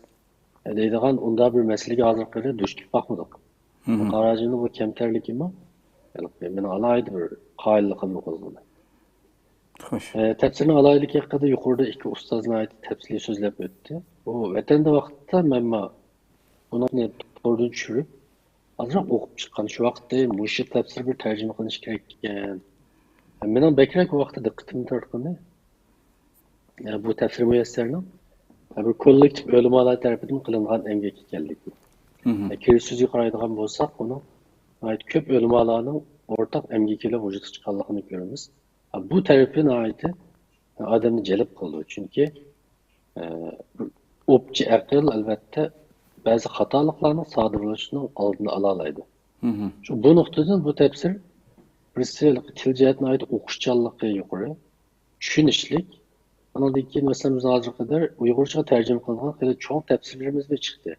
يا دەيدىغان ئۇنداق بىر مەسىلىگە ھازىرغا قەدەر دۇچ كېلىپ باقمىدۇق. مهم. قاراجىمنىڭ بۇ كەمتەرلىكىمۇ ھېلىقى مېنىڭ ئالاھىدە بىر قايىللىقىمنى قوزغىدى. خوش. ئە، تەپسىرنىڭ ئالاھىدىلىكى ھەققىدە يۇقىرىدا ئىككى ئۇستاز ناھايىتى تەپسىلىي سۆزلەپ ئۆتتى. بۇ ۋەتەندە ۋاقىتتا مەنمۇ بۇنى توردىن چۈشۈرۈپ، ئازراق ئوقۇپ چىققان. شۇ ۋاقىتتا مۇشۇ تەپسىر بىر تەرجىمە قىلىنىشى كېرەك ئىكەن. مېنىڭ بەكرەك ۋاقىتتا دىققىتىمنى تارتقىنى، ئە، بۇ تەپسىر مۇيەسسەرنىڭ، ئە، بىر كوللېكتىپ ئۆلىمالار تەرىپىدىن قىلىنغان ئەمگەك ئىكەنلىكى. مهم. ئە، كىرىش سۆزىگە قارايدىغان بولساق، ئۇنىڭ ناھايىتى كۆپ ئۆلىمالارنىڭ ئورتاق ئەمگىكى بىلەن ۋۇجۇدقا چىققانلىقىنى كۆرىمىز. ئە، بۇ تەرىپى ناھايىتى، ئە، ئادەمنى جەلپ قىلىدۇ. چۈنكى، ئە، بىر ئوپچە ئەقىل، ئەلۋەتتە، بەزى خاتالىقلارنىڭ سادىر بولۇشىنىڭ ئالدىنى ئالالايدۇ. مهم. شۇ، بۇ نۇقتىدىن بۇ تەپسىر بىرسى تىل جەھەتتىن ناھايىتى ئوخشىشچانلىقى يۇقىرى، چۈشىنىشلىك. ئانىڭدىن كېيىن، مەسىلەن، بىز ھازىرغا قەدەر ئۇيغۇرچىغا تەرجىمە قىلىنغان خېلى چوڭ تەپسىرلىرىمىزمۇ چىقتى.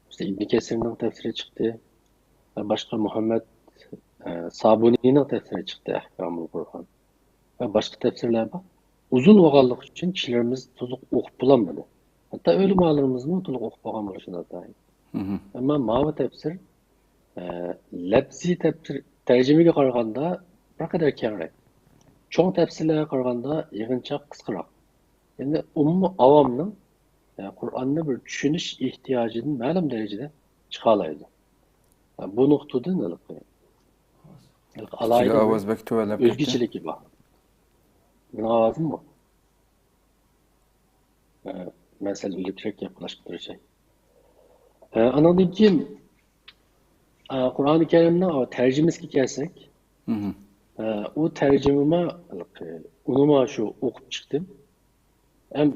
مەسىلەن، ئىبن كەسىرنىڭ تەپسىرى چىقتى. باشقا مۇھەممەد، ئە، سابۇنىنىڭ تەپسىرى چىقتى، ئەھكامۇل قۇرئان. ۋە باشقا تەپسىرلەر بار. ئۇزۇن بولغانلىقى ئۈچۈن كىشىلىرىمىز تولۇق ئوقۇپ بولالمىدى. ھەتتا ئۆلىمالىرىمىزمۇ تولۇق ئوقۇپ بولغان بولۇشى ناتايىن. مهم. ئەمما ماۋۇ تەپسىر، ئە، لەپزىي تەپسىر، تەرجىمىگە قارىغاندا بىر قەدەر كەڭرەك. چوڭ تەپسىرلەرگە قارىغاندا يىغىنچاق قىسقىراق. يەنى ئومۇمىي ئاۋامنىڭ، ئە، قۇرئاننى بىر چۈشىنىش ئېھتىياجىدىن مەلۇم دەرىجىدە چىقالايدۇ. ئە، بۇ نۇقتىدىن ھېلىقى، ھېلىقى ئالاھىدە بىر ئاۋاز بەك تۆۋەنلەپ كەتتى. ئۆزگىچىلىكى بار. مېنىڭ ئاۋازىممۇ؟ ئە، مەن سەل ئۈنلۈكرەك گەپ قىلىشقا تىرىشاي. ئە، ئانىڭدىن كېيىن، ئە، قۇرئانى كەرىمنىڭ تەرجىمىسىگە كەلسەك، مهم. ئە، ئۇ تەرجىمىمۇ، ئۇنىمۇ شۇ ئوقۇپ چىقتىم. ھەم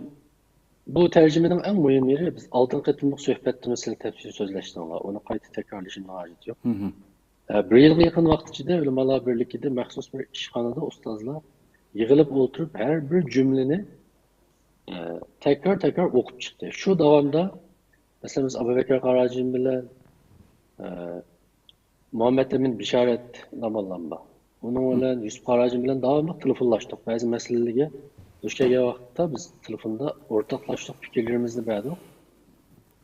بۇ تەرجىمىنىڭ ئەڭ مۇھىم يېرى، بىز ئالدىنقى قېتىملىق سۆھبەتتىمۇ سىلەر تەپسىلىي سۆزلەشتىڭلار، ئۇنى قايتا تەكرارلىشىمنىڭ ھاجىتى يوق. مهم. ئە، بىر يىلغا يېقىن ۋاقىت ئىچىدە ئۆلىمالار بىرلىكىدە مەخسۇس بىر ئىشخانىدا ئۇستازلار يىغىلىپ ئولتۇرۇپ، ھەر بىر جۈملىنى، ئە، تەكرار-تەكرار ئوقۇپ چىقتى. شۇ داۋامدا، مەسىلەن، بىز ئابۇبەكرى قاراجىم بىلەن، ئە، مۇھەممەد ئەمىن بېشارەت ناماللام بار. ئۇنىڭ بىلەن يۈسۈپ قاراجىم بىلەن داۋاملىق تېلېفونلاشتۇق. بەزى مەسىلىلەرگە دۇچ كەلگەن ۋاقىتتا بىز تېلېفوندا ئورتاقلاشتۇق، پىكىرلىرىمىزنى بەردۇق.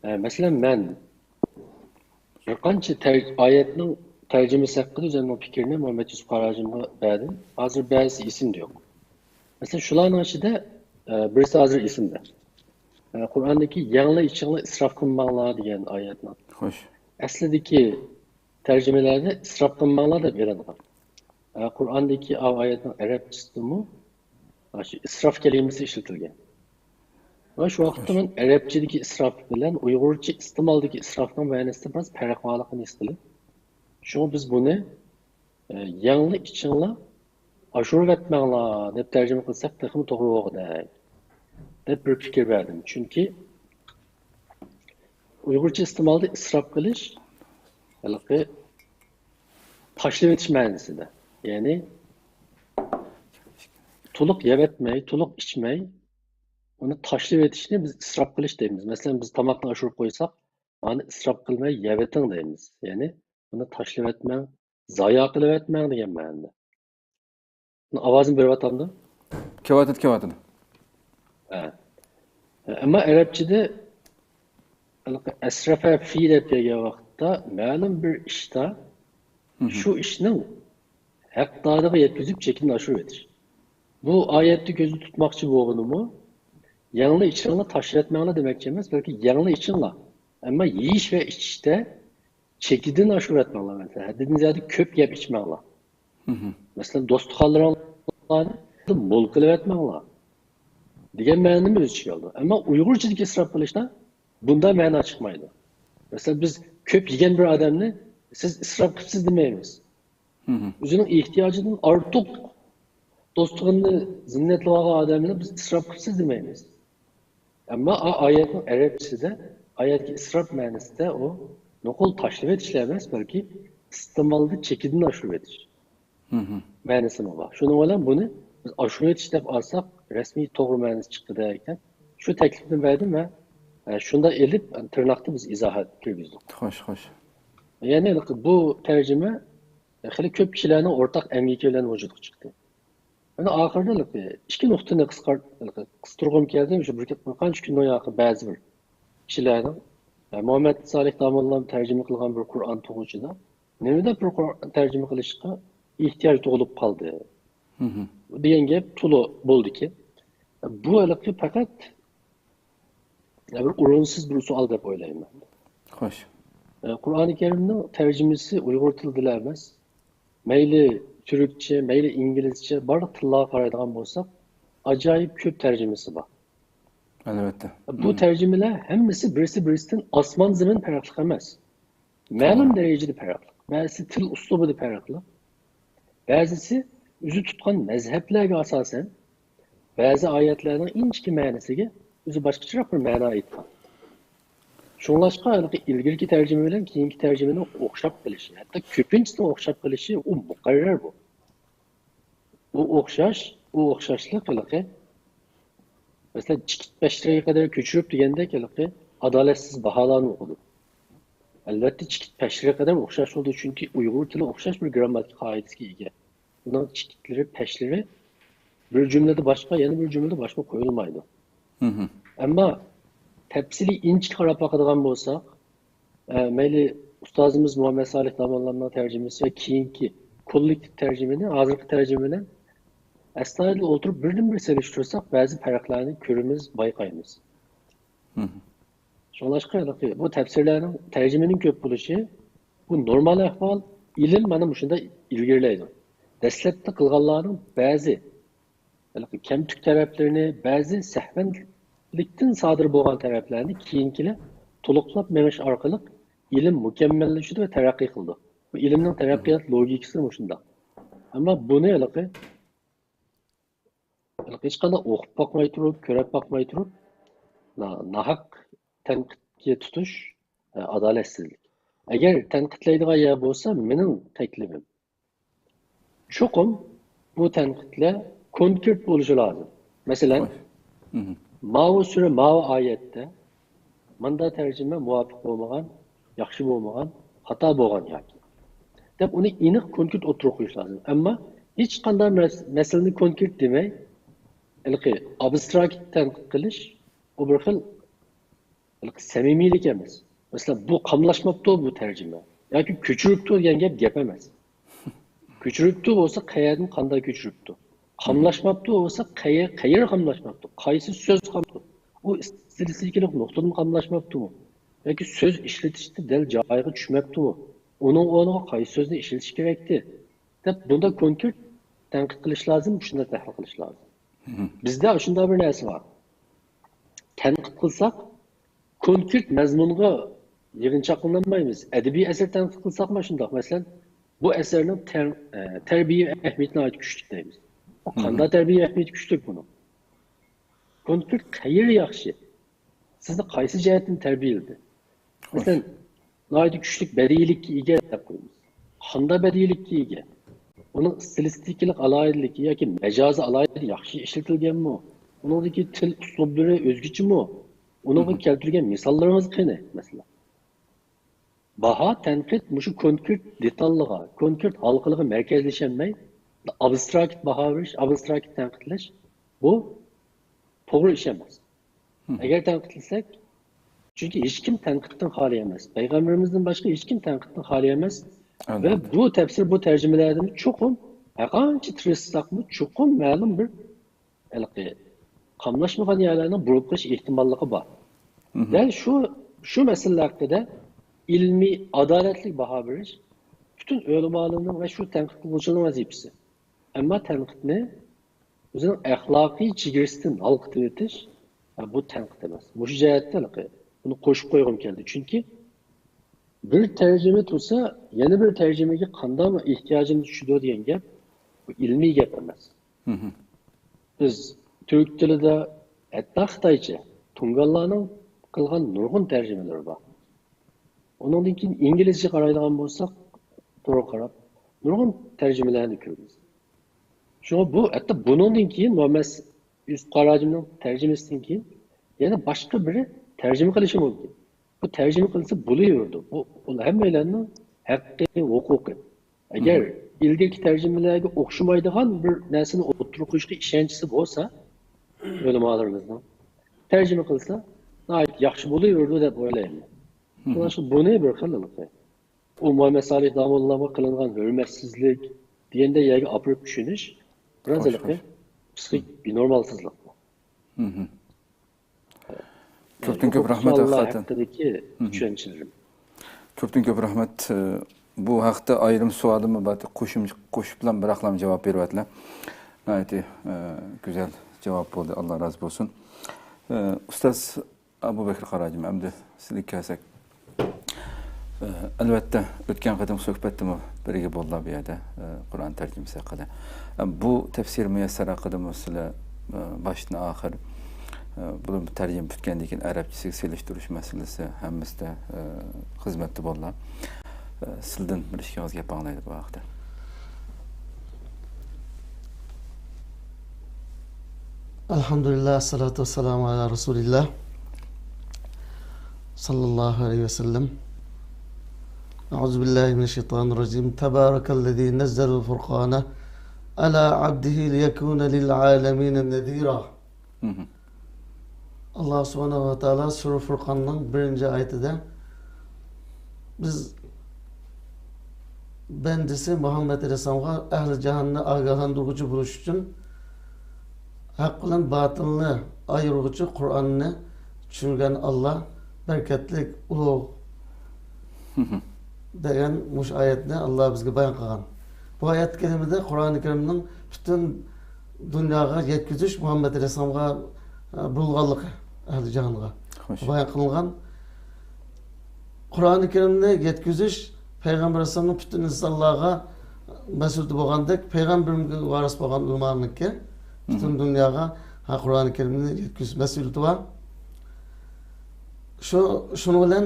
ئە، مەسىلەن، مەن بىر قانچە تەر-، ئايەتنىڭ تەرجىمىسى ھەققىدە ئۆزۈمنىڭ پىكرىنى مۇھەممەد يۈسۈپ قاراجىمغا بەردىم. ھازىر بەزىسى ئېسىمدە يوق. مەسىلەن، شۇلارنىڭ ئىچىدە، ئە، بىرسى ھازىر ئېسىمدە. ئە، قۇرئاندىكى «يەڭلار ئىچىڭلار ئىسراپ قىلماڭلار» دېگەن ئايەتنىڭ. خوش. ئەسلىدىكى تەرجىمىلەردە «ئىسراپ قىلماڭلار» دەپ ئېلىنغان. ئە، قۇرئاندىكى ئاۋۇ ئايەتنىڭ ئەرەبچىسىدىمۇ شۇ ئىسراف كەلىمىسى ئىشلىتىلگەن. ۋە شۇ ۋاقىتتا مەن ئەرەبچىدىكى ئىسراپ بىلەن ئۇيغۇرچە ئىستېمالدىكى ئىسرافنىڭ مەنىسىدە بىراز پەرق بارلىقىنى ھېس قىلىپ، شۇڭا بىز بۇنى، ئە، «يەڭلار ئىچىڭلار ئاشۇرۇۋەتمەڭلار» دەپ تەرجىمە قىلساق تېخىمۇ توغرا بولغۇدەك دەپ بىر پىكىر بەردىم. چۈنكى ئۇيغۇرچە ئىستېمالدا ئىسراپ قىلىش ھېلىقى تاشلىۋېتىش مەنىسىدە. يەنى تولۇق يەۋەتمەي، تولۇق ئىچمەي، ئۇنى تاشلىۋېتىشنى بىز ئىسراپ قىلىش دەيمىز. مەسىلەن، بىز تاماقنى ئاشۇرۇپ قويساق، «ئانى ئىسراپ قىلماي يەۋېتىڭ» دەيمىز. يەنى ئۇنى تاشلىۋەتمەڭ، زايا قىلىۋەتمەڭ دېگەن مەنىدە. ئاۋازىم بېرىۋاتامدۇ؟ كېلىۋاتىدۇ، كېلىۋاتىدۇ. ھە. ئەمما ئەرەبچىدە ھېلىقى «ئەسرەفە فى» دەپ كەلگەن ۋاقىتتا مەلۇم بىر ئىشتا شۇ ئىشنىڭ ھەقدارىغا يەتكۈزۈپ چېكىدىن ئاشۇرۇۋېتىش. بۇ ئايەتتە كۆزدە تۇتماقچى بولغىنىمۇ، يەڭلا ئىچىڭلار، تاشلىۋەتمەڭلار دېمەكچى ئەمەس، بەلكى يەڭلا ئىچىڭلار. ئەمما يېيىش ۋە ئىچىشتە چېكىدىن ئاشۇرۇۋەتمەڭلار، مەسىلەن، ھەددىدىن زىيادە كۆپ يەپ ئىچمەڭلار. مەسىلەن، دوستىخانلىرىڭلارنى مول قىلىۋەتمەڭلار دېگەن مەنىنى ئۆز ئىچىگە ئالىدۇ. ئەمما ئۇيغۇرچىدىكى ئىسراپ قىلىشتا بۇنداق مەنا چىقمايدۇ. مەسىلەن، بىز كۆپ يېگەن بىر ئادەمنى سىز ئىسراپ قىپسىز دېمەيمىز. ئۆزىنىڭ ئېھتىياجىدىن ئارتۇق دوستىخانىنى زىننەتلەۋالغان ئادەمنى بىز ئىسراپ قىپسىز دېمەيمىز. ئەمما ئا-، ئايەتنىڭ ئەرەبچىسىدە، ئايەتتىكى ئىسراپ مەنىسىدە ئۇ نوقۇل تاشلىۋېتىشلا ئەمەس، بەلكى ئىستېمالدا چېكىدىن ئاشۇرۇۋېتىش مەنىسىمۇ بار. شۇنىڭ بىلەن بۇنى بىز ئاشۇرۇۋېتىش دەپ ئالساق، رەسمىي توغرا مەنىسى چىققۇدەك ئىكەن. شۇ تەكلىپنى بەردىم ۋە، ئە، شۇنداق ئېلىپ، تىرناقتا بىز ئىزاھات كىرگۈزدۇق. خوش، خوش. يەنى بۇ تەرجىمە خېلى كۆپ كىشىلەرنىڭ ئورتاق ئەمگىكى بىلەن ۋۇجۇدقا چىقتى. مانا ئاخىرىدا ئىككى نۇقتىنى قىسقارت-، قىستۇرغۇم كەلدى. شۇ بىر، بىر قانچە كۈندىن ياقى بەزى بىر كىشىلەرنىڭ، ئە، مۇھەممەد سالىھ داموللام تەرجىمە قىلغان بىر قۇرئان تۇغۇچىدا نېمىدە بىر قۇرئان تەرجىمە قىلىشقا ئېھتىياج تۇغۇلۇپ قالدى دېگەن گەپ تولا بولدىكى، بۇ ھېلىقى پەقەت بىر ئورۇنسىز بىر سوئال دەپ ئويلايمەن. خوش. ئە، قۇرئانى كەرىمنىڭ تەرجىمىسى ئۇيغۇر تىلىدىلا ئەمەس، مەيلى تۈركچە، مەيلى ئىنگلىزچە، بارلىق تىللارغا قارايدىغان بولساق، ئاجايىپ كۆپ تەرجىمىسى بار. ئەلۋەتتە. بۇ تەرجىمىلەر ھەممىسى بىرسى-بىرسىدىن ئاسمان-زېمىن پەرقلىق ئەمەس. مەلۇم دەرىجىدە پەرقلىق. بەزىسى تىل ئۇسلۇبىدا پەرقلىق. بەزىسى ئۆزى تۇتقان مەزھەپلەرگە ئاساسەن، بەزى ئايەتلەرنىڭ ئىنچىكە مەنىسىگە ئۆزى باشقىچىراق بىر مەنا ئېيتقان. شۇڭلاشقا ھېلىقى ئىلگىرىكى تەرجىمە بىلەن كېيىنكى تەرجىمىنىڭ ئوخشاپ قېلىشى، ھەتتا كۆپىنچىسىنىڭ ئوخشاپ قېلىشى ئۇ مۇقەررەر بۇ. ئۇ ئوخشاش، ئۇ ئوخشاشلىق ھېلىقى، مەسىلەن، چىكىت پەشلىرىگە قەدەر كۆچۈرۈپ دېگەندەك ھېلىقى ئادالەتسىز باھالارنى ئوقۇدۇم. ئەلۋەتتە، چىكىت پەشلىرىگە قەدەر ئوخشاش بولىدۇ، چۈنكى ئۇيغۇر تىلى ئوخشاش بىر گرامماتىكا قائىدىسىگە ئىگە. ئۇنىڭ چىكىتلىرى، پەشلىرى بىر جۈملىدە باشقا، يەنە بىر جۈملىدە باشقا قويۇلمايدۇ. ئەمما تەپسىلىي ئىنچىكە قاراپ باقىدىغان بولساق، ئە، مەيلى ئۇستازىمىز مۇھەممەد سالىھ داموللامنىڭ تەرجىمىسى ۋە كېيىنكى كوللېكتىپ تەرجىمىنى، ھازىرقى تەرجىمە بىلەن ئەستايىدىل ئولتۇرۇپ بىردىن بىر سېلىشتۇرساق، بەزى پەرقلەرنى كۆرىمىز، بايقايمىز. شۇڭلاشقا، بۇ تەپسىرلەرنىڭ، تەرجىمىنىڭ كۆپ بولۇشى، بۇ نورمال ئەھۋال، ئىلىم مانا مۇشۇنداق ئىلگىرىلەيدۇ. دەسلەپتە قىلغانلارنىڭ بەزى ھېلىقى كەمتۈك تەرەپلىرىنى، بەزى سەھۋەنلىكتىن سادىر بولغان تەرەپلەرنى كېيىنكىلەر تولۇقلاپ مېڭىش ئارقىلىق ئىلىم مۇكەممەللىشىدۇ ۋە تەرەققىي قىلىدۇ. بۇ ئىلىمنىڭ تەرەققىيات لوگىكىسى مۇشۇنداق. ئەمما بۇنى ھېلىقى، ھېلىقى ھېچقانداق ئوقۇپ باقماي تۇرۇپ، كۆرۈپ باقماي تۇرۇپ، نا-، ناھەق تەنقىدكە تۇتۇش، ئە، ئادالەتسىزلىك. ئەگەر تەنقىدلەيدىغان يەر بولسا، مېنىڭ تەكلىپىم، چوقۇم بۇ تەنقىدلەر كونكرېت بولۇشى لازىم. مەسىلەن، ماۋۇ سۈرە، ماۋۇ ئايەتتە ماندا تەرجىمە مۇۋاپىق بولمىغان، ياخشى بولمىغان، خاتا بولغان ياكى دەپ ئۇنى ئېنىق، كونكرېت ئوتتۇرىغا قويۇش لازىم. ئەمما ھېچقانداق مەس-، مەسىلىنى كونكرېت دېمەي، ھېلىقى ئابستراكت تەنقىد قىلىش، ئۇ بىر خىل ھېلىقى سەمىمىيلىك ئەمەس. مەسىلەن، بۇ قاملاشماپتۇ، بۇ تەرجىمە. ياكى كۆچۈرۈپتۇ دېگەن گەپ، گەپ ئەمەس. كۆچۈرۈپتۇ بولسا، قەيەردىن، قانداق كۆچۈرۈپتۇ؟ قاملاشماپتۇ بولسا، قەيە-، قەيەر قاملاشماپتۇ؟ قايسى سۆز قاملىدى؟ ئۇ ئىستىلىستىكىلىق نۇقتىدىن قاملاشماپتۇمۇ؟ ياكى سۆز ئىشلىتىشتە دەل جايىغا چۈشمەپتۇمۇ؟ ئۇنىڭ ئورنىغا قايسى سۆزنى ئىشلىتىش كېرەكتى؟ دەپ بۇنداق كونكرېت تەنقىد قىلىش لازىم، شۇنداق تەھلىل قىلىش لازىم. بىزدە شۇنداق بىر نەرسە بار. تەنقىد قىلساق، كونكرېت مەزمۇنغا يىغىنچاقلىنالمايمىز. ئەدەبىي ئەسەر تەنقىد قىلساقمۇ شۇنداق. مەسىلەن، بۇ ئەسەرنىڭ تەر-، ئە، تەربىيە ئەھمىيىتى ناھايىتى كۈچلۈك دەيمىز. قانداق تەربىيە ئەھمىيىتى كۈچلۈك بۇنىڭ؟ كونكرېت قەيىرى ياخشى؟ سىزنى قايسى جەھەتتىن تەربىيەلىدى؟ مەسىلەن، ناھايىتى كۈچلۈك بەدىئىيلىككە ئىگە دەپ قويىمىز. قانداق بەدىئىيلىككە ئىگە؟ ئۇنىڭ ئىستىلىستىكىلىق ئالاھىدىلىكى ياكى مەجازىي ئالاھىدىلىكى ياخشى ئىشلىتىلگەنمۇ؟ ئۇنىڭدىكى تىل ئۇسلۇبلىرى ئۆزگىچىمۇ؟ ئۇنىڭغا كەلتۈرگەن مىساللىرىڭىز قېنى، مەسىلەن؟ باھا، تەنقىد مۇشۇ كونكرېت دېتاللىغا، كونكرېت ھالقىلىغا مەركەزلىشەلمەي، ئابستراكت باھا بېرىش، ئابستراكت تەنقىدلەش، بۇ توغرا ئىش ئەمەس. ئەگەر تەنقىدلىسەك، چۈنكى ھېچكىم تەنقىدتىن خالىي ئەمەس. پەيغەمبىرىمىزدىن باشقا ھېچكىم تەنقىدتىن خالىي ئەمەس. ۋە بۇ تەپسىر، بۇ تەرجىمىلەردىن چوقۇم، ھەرقانچە تىرىشساقمۇ، چوقۇم مەلۇم بىر ھېلىقى قاملاشمىغان يەرلەرنىڭ بۇرۇلۇپ قېلىش ئېھتىماللىقى بار. دەل شۇ، شۇ مەسىلىلەر ھەققىدە ئىلمىي، ئادالەتلىك باھا بېرىش پۈتۈن ئۆلىمالارنىڭ ۋە شۇ تەنقىد قىلغۇچىلارنىڭ ۋەزىپىسى. ئەمما تەنقىدنى ئۆزىنىڭ ئەخلاقىي چېگرىسىدىن ھالقىتىۋېتىش، ھە، بۇ تەنقىد ئەمەس. مۇشۇ جەھەتتە ھېلىقى بۇنى قوشۇپ قويغۇم كەلدى. چۈنكى بىر تەرجىمە تۇرسا، يەنە بىر تەرجىمىگە قانداقمۇ ئېھتىياجىمىز چۈشىدۇ دېگەن گەپ، بۇ ئىلمىي گەپ ئەمەس. بىز تۈرك تىلىدا، ھەتتا خىتايچە، تۇڭگانلارنىڭ قىلغان نۇرغۇن تەرجىمىلىرى بار. ئۇنىڭدىن كېيىن ئىنگلىزچە قارايدىغان بولساق، توغرا قاراپ، نۇرغۇن تەرجىمىلەرنى كۆرىمىز. شۇڭا بۇ، ھەتتا بۇنىڭدىن كېيىن مۇھەممەد يۈسۈپ قاراجىمنىڭ تەرجىمىسىدىن كېيىن يەنە باشقا بىرى تەرجىمە قىلىشى مۇمكىن. بۇ تەرجىمە قىلسا بولۇۋېرىدۇ. بۇ، بۇ ھەممەيلەننىڭ ھەققى، ھوقۇقى. ئەگەر ئىلگىرىكى تەرجىمىلەرگە ئوخشىمايدىغان بىر نەرسىنى ئوتتۇرىغا قويۇشقا ئىشەنچىسى بولسا، ئۆلىمالىرىمىزنىڭ، تەرجىمە قىلسا ناھايىتى ياخشى بولۇۋېرىدۇ دەپ ئويلايمەن. شۇڭلاشقا بۇنى بىر خىل ئۇ مۇھەممەد سالىھ داموللامغا قىلىنغان ھۆرمەتسىزلىك دېگەندەك يەرگە ئاپىرىپ چۈشىنىش بىراز ھېلىقى پسىخىك بىنورمالسىزلىق بۇ. كۆپتىن كۆپ رەھمەت، ھەقىقەتەن. ھەققىدىكى چۈشەنچىلىرىم. كۆپتىن كۆپ رەھمەت. بۇ ھەقتە ئايرىم سوئالىممۇ بار، قوشۇم-، قوشۇپلا بىراقلام جاۋاب بېرىۋەتلە. ناھايىتى، ئە، گۈزەل جاۋاب بولدى، ئاللا رازى بولسۇن. ئە، ئۇستاز ئابۇبەكرى قاراجىم، ئەمدى سىزگە كەلسەك. ئە، ئەلۋەتتە، ئۆتكەن قېتىمقى سۆھبەتتىمۇ بىرگە بولدۇق بۇ يەردە، ئە، قۇرئان تەرجىمىسى ھەققىدە. ئە، بۇ تەپسىرى مۇيەسسەر ھەققىدىمۇ سىلەر، ئە، باشتىن ئاخىر، ئە، بۇ تەرجىمە پۈتكەندىن كېيىن ئەرەبچىسىگە سېلىشتۇرۇش مەسىلىسى ھەممىسىدە، ئە، خىزمەتتە بولدى. ئە، سىلدىن بىر ئىككى ئاغىز گەپ ئاڭلايلى بۇ ھەقتە. ئەلھەمدۇلىللا، ئەسسالاتۇ ۋەسسالامۇ ئەلا رەسۇلىللا، ساللاللاھۇ ئەلەيھى ۋەسەللەم. ئەئۇزۇ بىللاھى مىنەششەيتانىررەجىم. تەبارەكەللەزى نەززەلەل فۇرقانە ئەلا ئەبدىھى لىيەكۇنە لىلئالەمىنە نەزىرا. ئاللا سۇبھانەھۇ ۋە تائالا سۈرە فۇرقاننىڭ بىرىنچى ئايىتىدە، بىز بەندىسى مۇھەممەد ئەلەيھىسسالامغا ئەھلى جاھاننى ئاگاھلاندۇرغۇچى بولۇش ئۈچۈن ھەق بىلەن باتىلنى ئايرىغۇچى قۇرئاننى چۈشۈرگەن ئاللا بەرىكەتلىك، ئۇلۇغ دېگەن مۇشۇ ئايەتنى ئاللا بىزگە بايان قىلغان. بۇ ئايەت كەرىمىدە قۇرئانى كەرىمنىڭ پۈتۈن دۇنياغا يەتكۈزۈش مۇھەممەد ئەلەيھىسسالامغا، ئە، بۇيرۇلغانلىقى، ئەھلى جاھانغا بايان قىلىنغان. قۇرئانى كەرىمنى يەتكۈزۈش پەيغەمبەر ئەلەيھىسسالامنىڭ پۈتۈن ئىنسانلارغا مەسئۇلىيىتى بولغاندەك، پەيغەمبىرىمىزگە ۋارىس بولغان ئۆلىمالارنىڭكى پۈتۈن دۇنياغا، ھە، قۇرئانى كەرىمنى يەتكۈزۈش مەسئۇلىيىتى بار. شۇ، شۇنىڭ بىلەن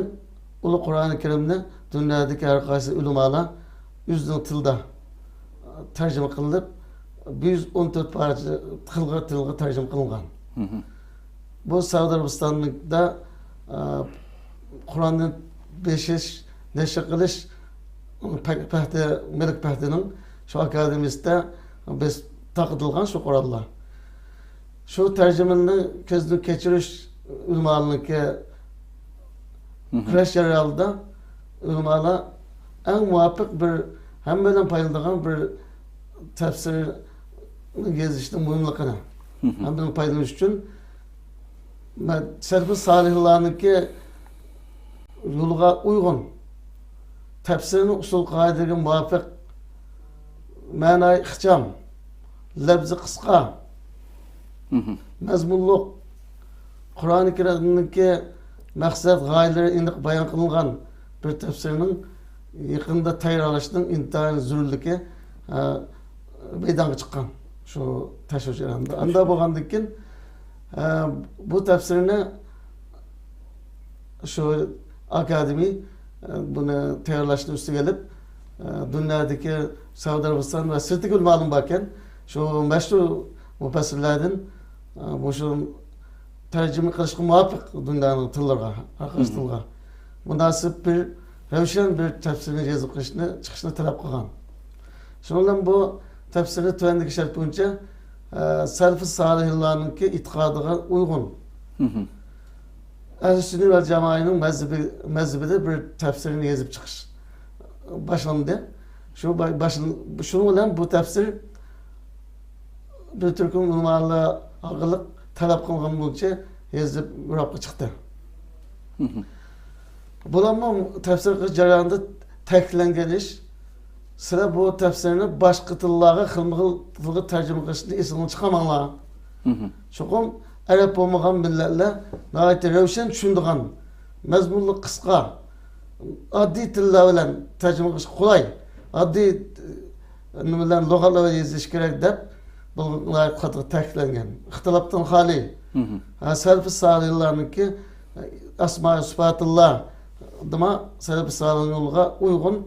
ئۇلۇغ قۇرئانى كەرىمنى دۇنيادىكى ھەر قايسى ئۆلىمالار ئۆزىنىڭ تىلىدا تەرجىمە قىلىنىپ، بىر يۈز ئون تۆت پارچە تىلغا، تىلغا تەرجىمە قىلىنغان. بۇ سەئۇدى ئەرەبىستاندا، ئە، قۇرئاننى بېسىش، نەشر قىلىش، پە-، پەختە، مەلىك پەختىنىڭ شۇ ئاكادېمىيىسىدە بېسىپ تارقىتىلغان شۇ قۇرئانلار. شۇ تەرجىمىنى كۆزدىن كەچۈرۈش ئۆلىمالارنىڭكى كۈرەش جەريانىدا ئۆلىمالار ئەڭ مۇۋاپىق بىر، ھەممەيلەن پايدىلىنىدىغان بىر تەپسىرنى يېزىشنىڭ مۇھىملىقىنى، ھەممەيلەن پايدىلىنىش ئۈچۈن مە-، سەلەفۇ سالىھلارنىڭكى يولىغا ئۇيغۇن، تەپسىرنىڭ ئۇسۇل قائىدىلىرىگە مۇۋاپىق، مەنايى ئىخچام، لەپزى قىسقا، مەزمۇنلۇق، قۇرئانى كەرىمنىڭكى مەقسەت، غايىلىرى ئېنىق بايان قىلىنغان بىر تەپسىرنىڭ يېقىندا تەييارلاشنىڭ ئىنتايىن زۆرۈرلۈكى، ئە، مەيدانغا چىققان شۇ تەشۋىش جەريانىدا. ئاندا بولغاندىن كېيىن، ئە، بۇ تەپسىرنى شۇ ئاكادېمىي، ئە، بۇنى تەييارلاشنى ئۈستىگە ئېلىپ، ئە، دۇنيادىكى سەئۇدى ئەرەبىستان ۋە سىرتتىكى ئۆلىمالىرىمۇ باركەن، شۇ مەشھۇر مۇپەسسىرلەردىن، ئە، مۇشۇ تەرجىمە قىلىشقا مۇۋاپىق دۇنيانىڭ تىللىرىغا، ھەر قايسى تىلغا مۇناسىپ بىر رەۋشەن بىر تەپسىرنى يېزىپ قىلىشنى، چىقىشنى تەلەپ قىلغان. شۇنىڭ بىلەن بۇ تەپسىرنى تۆۋەندىكى شەرت بويىچە، ئە، سەلىفى سالىھلارنىڭكى ئېتىقادىغا ئۇيغۇن، ئەھلى سۈننە ۋەل جامائەنىڭ مەزھىپى، مەزھىپىدە بىر تەپسىرنى يېزىپ چىقىش باشلاندى. شۇ با-، باشلىن-، شۇنىڭ بىلەن بۇ تەپسىر بىر تۈركۈم ئۆلىمالار ئارقىلىق تەلەپ قىلغان بويىچە يېزىپ روياپقا چىقتى. بۇلارمۇ تەپسىر قىلىش جەريانىدا تەكىتلەنگەن ئىش، سىلەر بۇ تەپسىرنى باشقا تىللارغا خىلمۇ خىل تىلغا تەرجىمە قىلىشنى ئېسىڭلارغا چىقارماڭلار. چوقۇم ئەرەب بولمىغان مىللەتلەر ناھايىتى روشەن چۈشىنىدىغان، مەزمۇنلۇق، قىسقا، ئاددىي تىللار بىلەن تەرجىمە قىلىشقا قولاي، ئاددىي، ئە، نېمە بىلەن، لۇغەتلەر بىلەن يېزىش كېرەك دەپ، بۇ قاتتىق تەكىتلەنگەن. ئىختىلاپتىن خالىي. ھە، سەلەفى سالىھلارنىڭكى، ئە، ئەسما سىپاتىللا دېما سەلەفى سالىھ يولىغا ئۇيغۇن،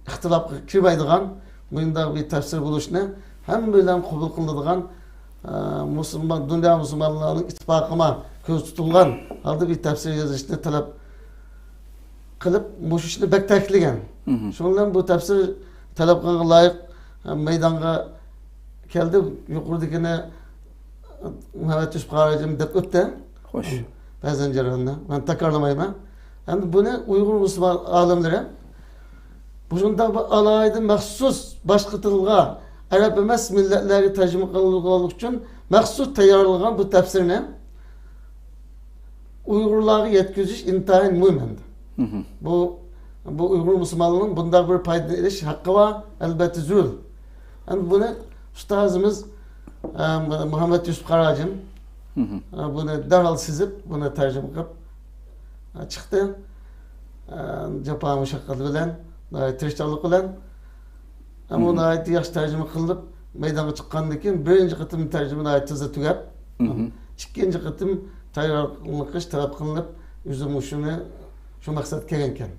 ئىختىلاپقا كىرمەيدىغان مۇنداق بىر تەپسىر بولۇشنى ھەممە بىلەن قوبۇل قىلىدىغان، ئە، مۇسۇلمان، دۇنيا مۇسۇلمانلارنىڭ ئىتتىپاقىما كۆز تۇتۇلغان ھالدا بىر تەپسىر يېزىشنى تەلەپ قىلىپ، مۇشۇ ئىشنى بەك تەكىتلىگەن. شۇنىڭ بىلەن بۇ تەپسىر تەلەپ قىلغانغا لايىق، ئە، مەيدانغا كەلدى. يۇقىرىدىكىنى مەمەت يۈسۈپ قاراجىم دەپ ئۆتتى. خوش. بەزەن جەرياندا مەن تەكرارلىمايمەن. ئەمدى بۇنى ئۇيغۇر مۇسۇلمان ئالىملىرى مۇشۇنداق بىر ئالاھىدە مەخسۇس باشقا تىلغا، ئەرەب ئەمەس مىللەتلەرگە تەرجىمە قىلىنغانلىقى ئۈچۈن مەخسۇس تەييارلىغان بۇ تەپسىرنى ئۇيغۇرلارغا يەتكۈزۈش ئىنتايىن مۇھىم ئەمدى. بۇ، بۇ ئۇيغۇر مۇسۇلمانلىرىنىڭ بۇنداق بىر پايدىنى ئېلىش ھەققى بار، ئەلبەتتە زۆرۈر. ئەمدى بۇنى ئۇستازىمىز، ئە، مۇھەممەت يۈسۈپ قاراجىم، ئە، بۇنى دەرھال سېزىپ، بۇنى تەرجىمە قىلىپ، ئە، چىقتى. ئە، جاپا مۇشەققەت بىلەن، ئە، تىرىشچانلىق بىلەن. ئەمما ناھايىتى ياخشى تەرجىمە قىلىنىپ، مەيدانغا چىققاندىن كېيىن، بىرىنچى قېتىم تەرجىمە ناھايىتى تېزلا تۈگەپ، ئىككىنچى قېتىم تەييارلىق قىلىش تەلەپ قىلىنىپ، ئۆزى مۇشۇنى، شۇ مەقسەتكە كەلگەنىكەن.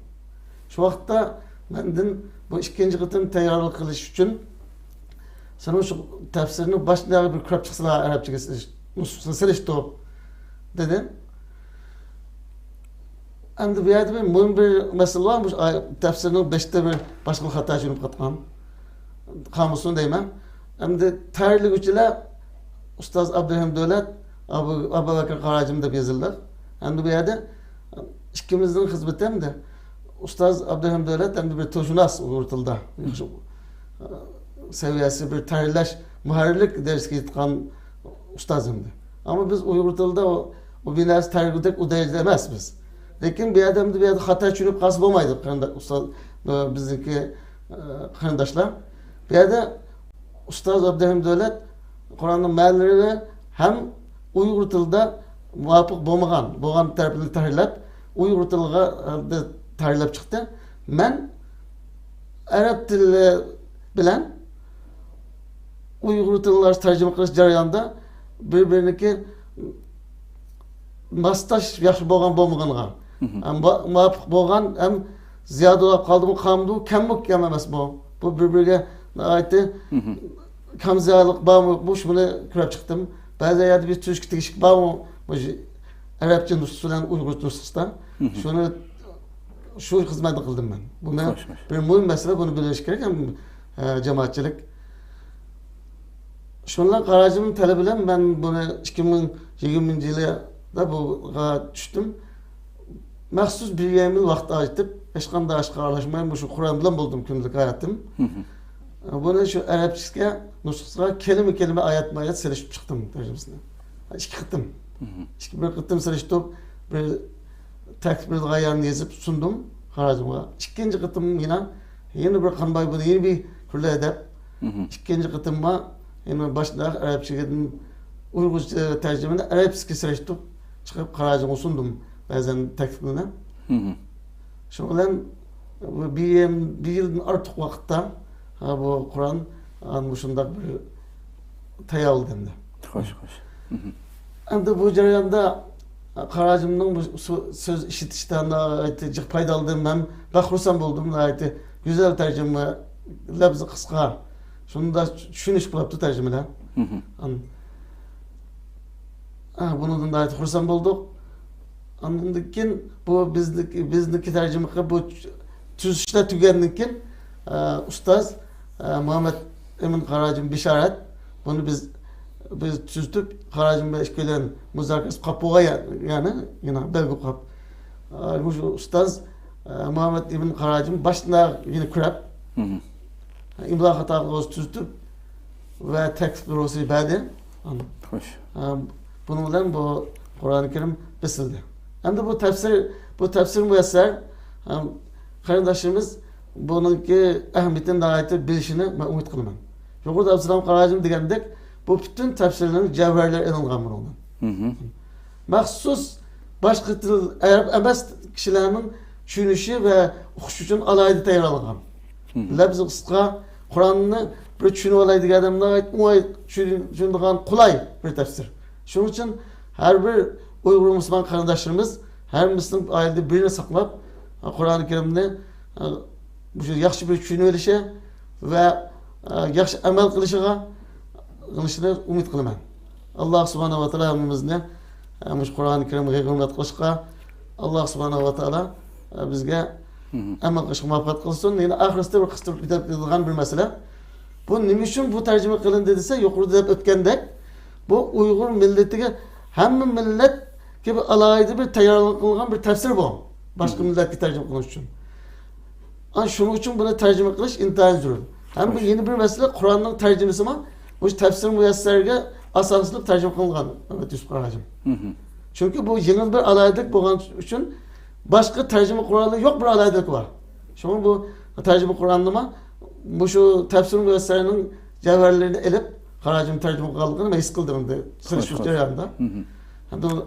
شۇ ۋاقىتتا مەندىن، بۇ ئىككىنچى قېتىم تەييارلىق قىلىش ئۈچۈن، سېنىڭ شۇ تەپسىرنى باشتىن ئاياغ بىر كۆرۈپ چىقسىلا، ئەرەبچىگە سېلىش-، نۇسخىسىنى سېلىشتۇر، دېدى. ئەمدى بۇ يەردە بىر مۇھىم بىر مەسىلە بار. مۇشۇ ئاي-، تەپسىرنىڭ بېشىدا بىر باشقا بىر خاتا چۈشۈرۈپ قاتقان. قالمىسۇن دەيمەن. ئەمدى تەھرىرلىگۈچىلەر ئۇستاز ئابدۇرېھىم دۆلەت، ئابۇ، ئابۇبەكىر قاراجىم دەپ يېزىلدى. ئەمدى بۇ يەردە ئىككىمىزنىڭ خىزمىتى ئەمدى ئۇستاز ئابدۇرېھىم دۆلەت ئەمدى بىر تىلشۇناس ئۇيغۇر تىلىدا. ياخشى، ئە، سەۋىيەسى بىر تەھرىرلەش، مۇھەررىرلىك دەرىجىسىگە يېتىدىغان ئۇستاز ئەمدى. ئەمما بىز ئۇيغۇر تىلىدا ئۇ، ئۇ بىر نەرسە تەھرىر قىلدۇق، ئۇ دەرىجىدە ئەمەس بىز. لېكىن بۇ يەردە ئەمدى بۇ يەردە خاتا چۈشۈرۈپ قالسا بولمايدۇ، قېرىندا-، ئۇستاز، ئە، بىزنىڭكى، ئە، قېرىنداشلار. بۇ يەردە ئۇستاز ئابدۇرېھىم دۆلەت قۇرئاننىڭ مەنىلىرىنى ھەم ئۇيغۇر تىلىدا مۇۋاپىق بولمىغان، بولغان تەرىپىنى تەھرىرلەپ، ئۇيغۇر تىلىغا، ئە، تەھرىرلەپ چىقتى. مەن ئەرەب تىلى بىلەن ئۇيغۇر تىلىغا تەرجىمە قىلىش جەريانىدا بىر-بىرىنىڭكى ماسلىشىش ياخشى بولغان بولمىغىنىغا، ھەم مۇ-، مۇۋاپىق بولغان، ھەم زىيادىلاپ قالدىمۇ قالمىدىمۇ، كەممۇ كەم ئەمەسمۇ، بۇ بىر-بىرىگە ناھايىتى كەم زىيادىلىق بارمۇ، بۇ شۇنى كۆرۈپ چىقتىم. بەزى يەردە بىر تۈزۈشكە تېگىشلىك بارمۇ، مۇشۇ ئەرەبچە نۇسخىسى بىلەن ئۇيغۇرچە نۇسخىسىدا، شۇنى، شۇ خىزمەتنى قىلدىم مەن. بۇنى بىر مۇھىم مەسىلە، بۇنى بىلىش كېرەك ھەم، ئە، جامائەتچىلىك. شۇنداق قاراجىمنىڭ تەلىپى بىلەن مەن بۇنى ئىككى مىڭ يىگىرمىنچى يىلىدا بۇغا چۈشتۈم. مەخسۇس بىر يېرىم يىل ۋاقىت ئاجرىتىپ، ھېچقانداق ئىشقا ئارىلاشماي، مۇشۇ قۇرئان بىلەن بولدۇم كۈندىلىك ھاياتىم. بۇنى شۇ ئەرەبچىسىگە، نۇسخىسىغا كەلىمە-كەلىمە، ئايەتمۇ-ئايەت سېلىشتۇرۇپ چىقتىم تەرجىمىسىنى. ئىككى قېتىم. ئىككى، بىر قېتىم سېلىشتۇرۇپ، بىر تەكلىپ بېرىدىغان يەرنى يېزىپ سۇندۇم قاراجىمغا. ئىككىنچى قېتىم يەنە، يەنە بىر قانباي بۇنى يەنە بىر كۆرۈلە دەپ، ئىككىنچى قېتىمغا يەنە باشتىن ئەرەبچىدىن ئۇيغۇرچە تەرجىمىنى ئەرەبچىسىگە سېلىشتۇرۇپ چىقىپ قاراجىمغا سۇندۇم بەزەن تەكلىپنى. شۇنىڭ بىلەن بۇ بىر يىل، بىر يىلدىن ئارتۇق ۋاقىتتا، ھە، بۇ قۇرئان، ئە، مۇشۇنداق بىر تەييار بولدى ئەمدى. خوش، خوش. ئەمدى بۇ جەرياندا قاراجىمنىڭ بۇ سۆ-، سۆز ئىشلىتىشتە ناھايىتى جىق پايدىلاندىم ھەم بەك خۇرسەن بولدۇم. ناھايىتى گۈزەل تەرجىمە، لەپزى قىسقا، شۇنداق چۈشىنىشلىك بوپتۇ تەرجىمىلەر. ئان-، ئا، بۇنىڭدىن ناھايىتى خۇرسەن بولدۇق. ئاندىن كېيىن بۇ بىزنىڭكى، بىزنىڭكى تەرجىمە قىلىپ، بۇ تۈزىتىشلەر تۈگىگەندىن كېيىن، ئە، ئۇستاز، ئە، مۇھەممەد ئىمىن قاراجىم بېشارەت، بۇنى بىز، بىز تۈزىتىپ، قاراجىم بىلەن ئىككىيلەن مۇزاكىرە قىلىپ بولغان يا-، يەنى، يەنە بەلگە قويۇپ. ئە، مۇشۇ ئۇستاز، ئە، مۇھەممەد ئىمىن قاراجىم باشتىن يەنە كۆرۈپ، ئىملا خاتا بولسا تۈزىتىپ ۋە تەكلىپ بولسا بەردى. خوش. ئە، بۇنىڭ بىلەن بۇ قۇرئان كەرىم بېسىلدى. ئەمدى بۇ تەپسىر، بۇ تەپسىر مۇيەسسەر، ئە، قېرىنداشلىرىمىز بۇنىڭكى ئەھمىيىتىنى ناھايىتى بىلىشىنى مەن ئۈمىد قىلىمەن. يۇقىرىدا ئابدۇسالام قاراجىم دېگەندەك، بۇ پۈتۈن تەپسىرلەرنىڭ جەۋھەرلىرى ئېلىنغان بۇنىڭدىن. مەخسۇس باشقا تىل، ئەرەب ئەمەس كىشىلەرنىڭ چۈشىنىشى ۋە ئۇقۇشى ئۈچۈن ئالاھىدە تەييارلانغان. لەپزى قىسقا، قۇرئاننى بىر چۈشىنىۋالاي دېگەن ئادەملەر ئوڭاي چۈشىنىدىغان، چۈشىنىدىغان قولاي بىر تەپسىر. شۇنىڭ ئۈچۈن ھەر بىر ئۇيغۇر مۇسۇلمان قېرىنداشلىرىمىز ھەممىسىنىڭ ئائىلىدە بىرىنى ساقلاپ، قۇرئان كەرىمنى، ئە، مۇشۇ ياخشى بىر چۈشىنىۋېلىشى ۋە، ئە، ياخشى ئەمەل قىلىشىغا، قىلىشىنى ئۈمىد قىلىمەن. ئاللا سۇبھانەھۇ ۋە تائالا ھەممىمىزنى، ئە، مۇشۇ قۇرئان كەرىمگە ھۆرمەت قىلىشقا، ئاللا سۇبھانەھۇ ۋە تائالا، ئە، بىزگە ئەمەل قىلىشقا مۇۋەپپەق قىلسۇن. يەنە ئاخىرىسىدا بىر قىستۇرۇپ كېتىدىغان بىر مەسىلە. بۇ نېمە ئۈچۈن بۇ تەرجىمە قىلىندى دېسە، يۇقىرىدا دەپ ئۆتكەندەك، بۇ ئۇيغۇر مىللىتىگە، ھەممە مىللەتكە بىر ئالاھىدە بىر تەييارلىق قىلغان بىر تەپسىر بۇ. باشقا مىللەتكە تەرجىمە قىلىش ئۈچۈن. ئەنە شۇنىڭ ئۈچۈن بۇنى تەرجىمە قىلىش ئىنتايىن زۆرۈر. ھەم بۇ يەنە بىر مەسىلە، قۇرئاننىڭ تەرجىمىسىمۇ مۇشۇ تەپسىر مۇيەسسەرگە ئاساسلىنىپ تەرجىمە قىلىنغان، ھۆرمەتلىك يۈسۈپ قاراجىم. چۈنكى بۇ يېڭى بىر ئالاھىدىلىك بولغان ئۈچۈن باشقا تەرجىمە قۇرئاندا يوق بىر ئالاھىدىلىك بار. شۇڭا بۇ تەرجىمە قۇرئاننىمۇ مۇشۇ تەپسىر مۇيەسسەرنىڭ جەۋھەرلىرىنى ئېلىپ، قاراجىم تەرجىمە قىلغانلىقىنى مەن ھېس قىلدىم ئەمدى سېلىشتۇرۇش جەريانىدا.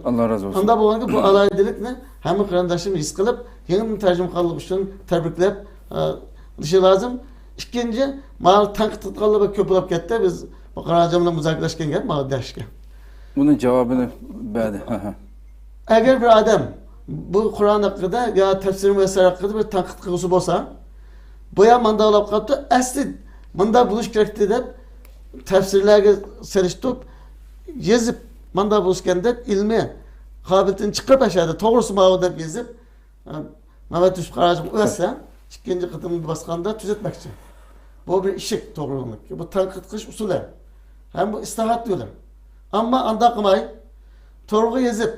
ئاللا رازى بولسۇن. ئاندا بولغانكى بۇ ئالاھىدىلىكنى ھەممە قېرىنداشلىرىمىز ھېس قىلىپ، يېڭىدىن تەرجىمە قىلغانلىقى ئۈچۈن تەبرىكلەپ، ئە، قىلىشى لازىم. ئىككىنچى، ماڭا تەنقىد قىلىدىغانلار بەك كۆپ بولۇپ كەتتى. بىز بۇ قاراجان بىلەن مۇزاكىرىلەشكەن گەپ، ماڭا دەشكە. بۇنىڭ جاۋابىنى بەردى. ھە، ھە. ئەگەر بىر ئادەم بۇ قۇرئان ھەققىدە يا تەپسىر مۇيەسسەر ھەققىدە بىر تەنقىد قىلغۇسى بولسا، بۇ يا مانداق بولۇپ قاپتۇ، ئەسلى مۇنداق بولۇش كېرەكتى دەپ، تەپسىرلەرگە سېلىشتۇرۇپ يېزىپ، مانداق بولسىكەن دەپ، ئىلمىي قابىلىيىتىنى چىقىرىپ، ئاشۇ يەردە توغرىسى ماۋۇ دەپ يېزىپ، مەمەت يۈسۈپ قاراجىغا ئۇۋەتسە، ئىككىنچى قېتىم باسقاندا تۈزەتمەكچى. بۇ بىر ئىشىك توغرىلىقتىكى. بۇ تەنقىد قىلىش ئۇسۇلى. ھەم بۇ ئىسلاھات يولى. ئەمما ئانداق قىلماي، تورغا يېزىپ،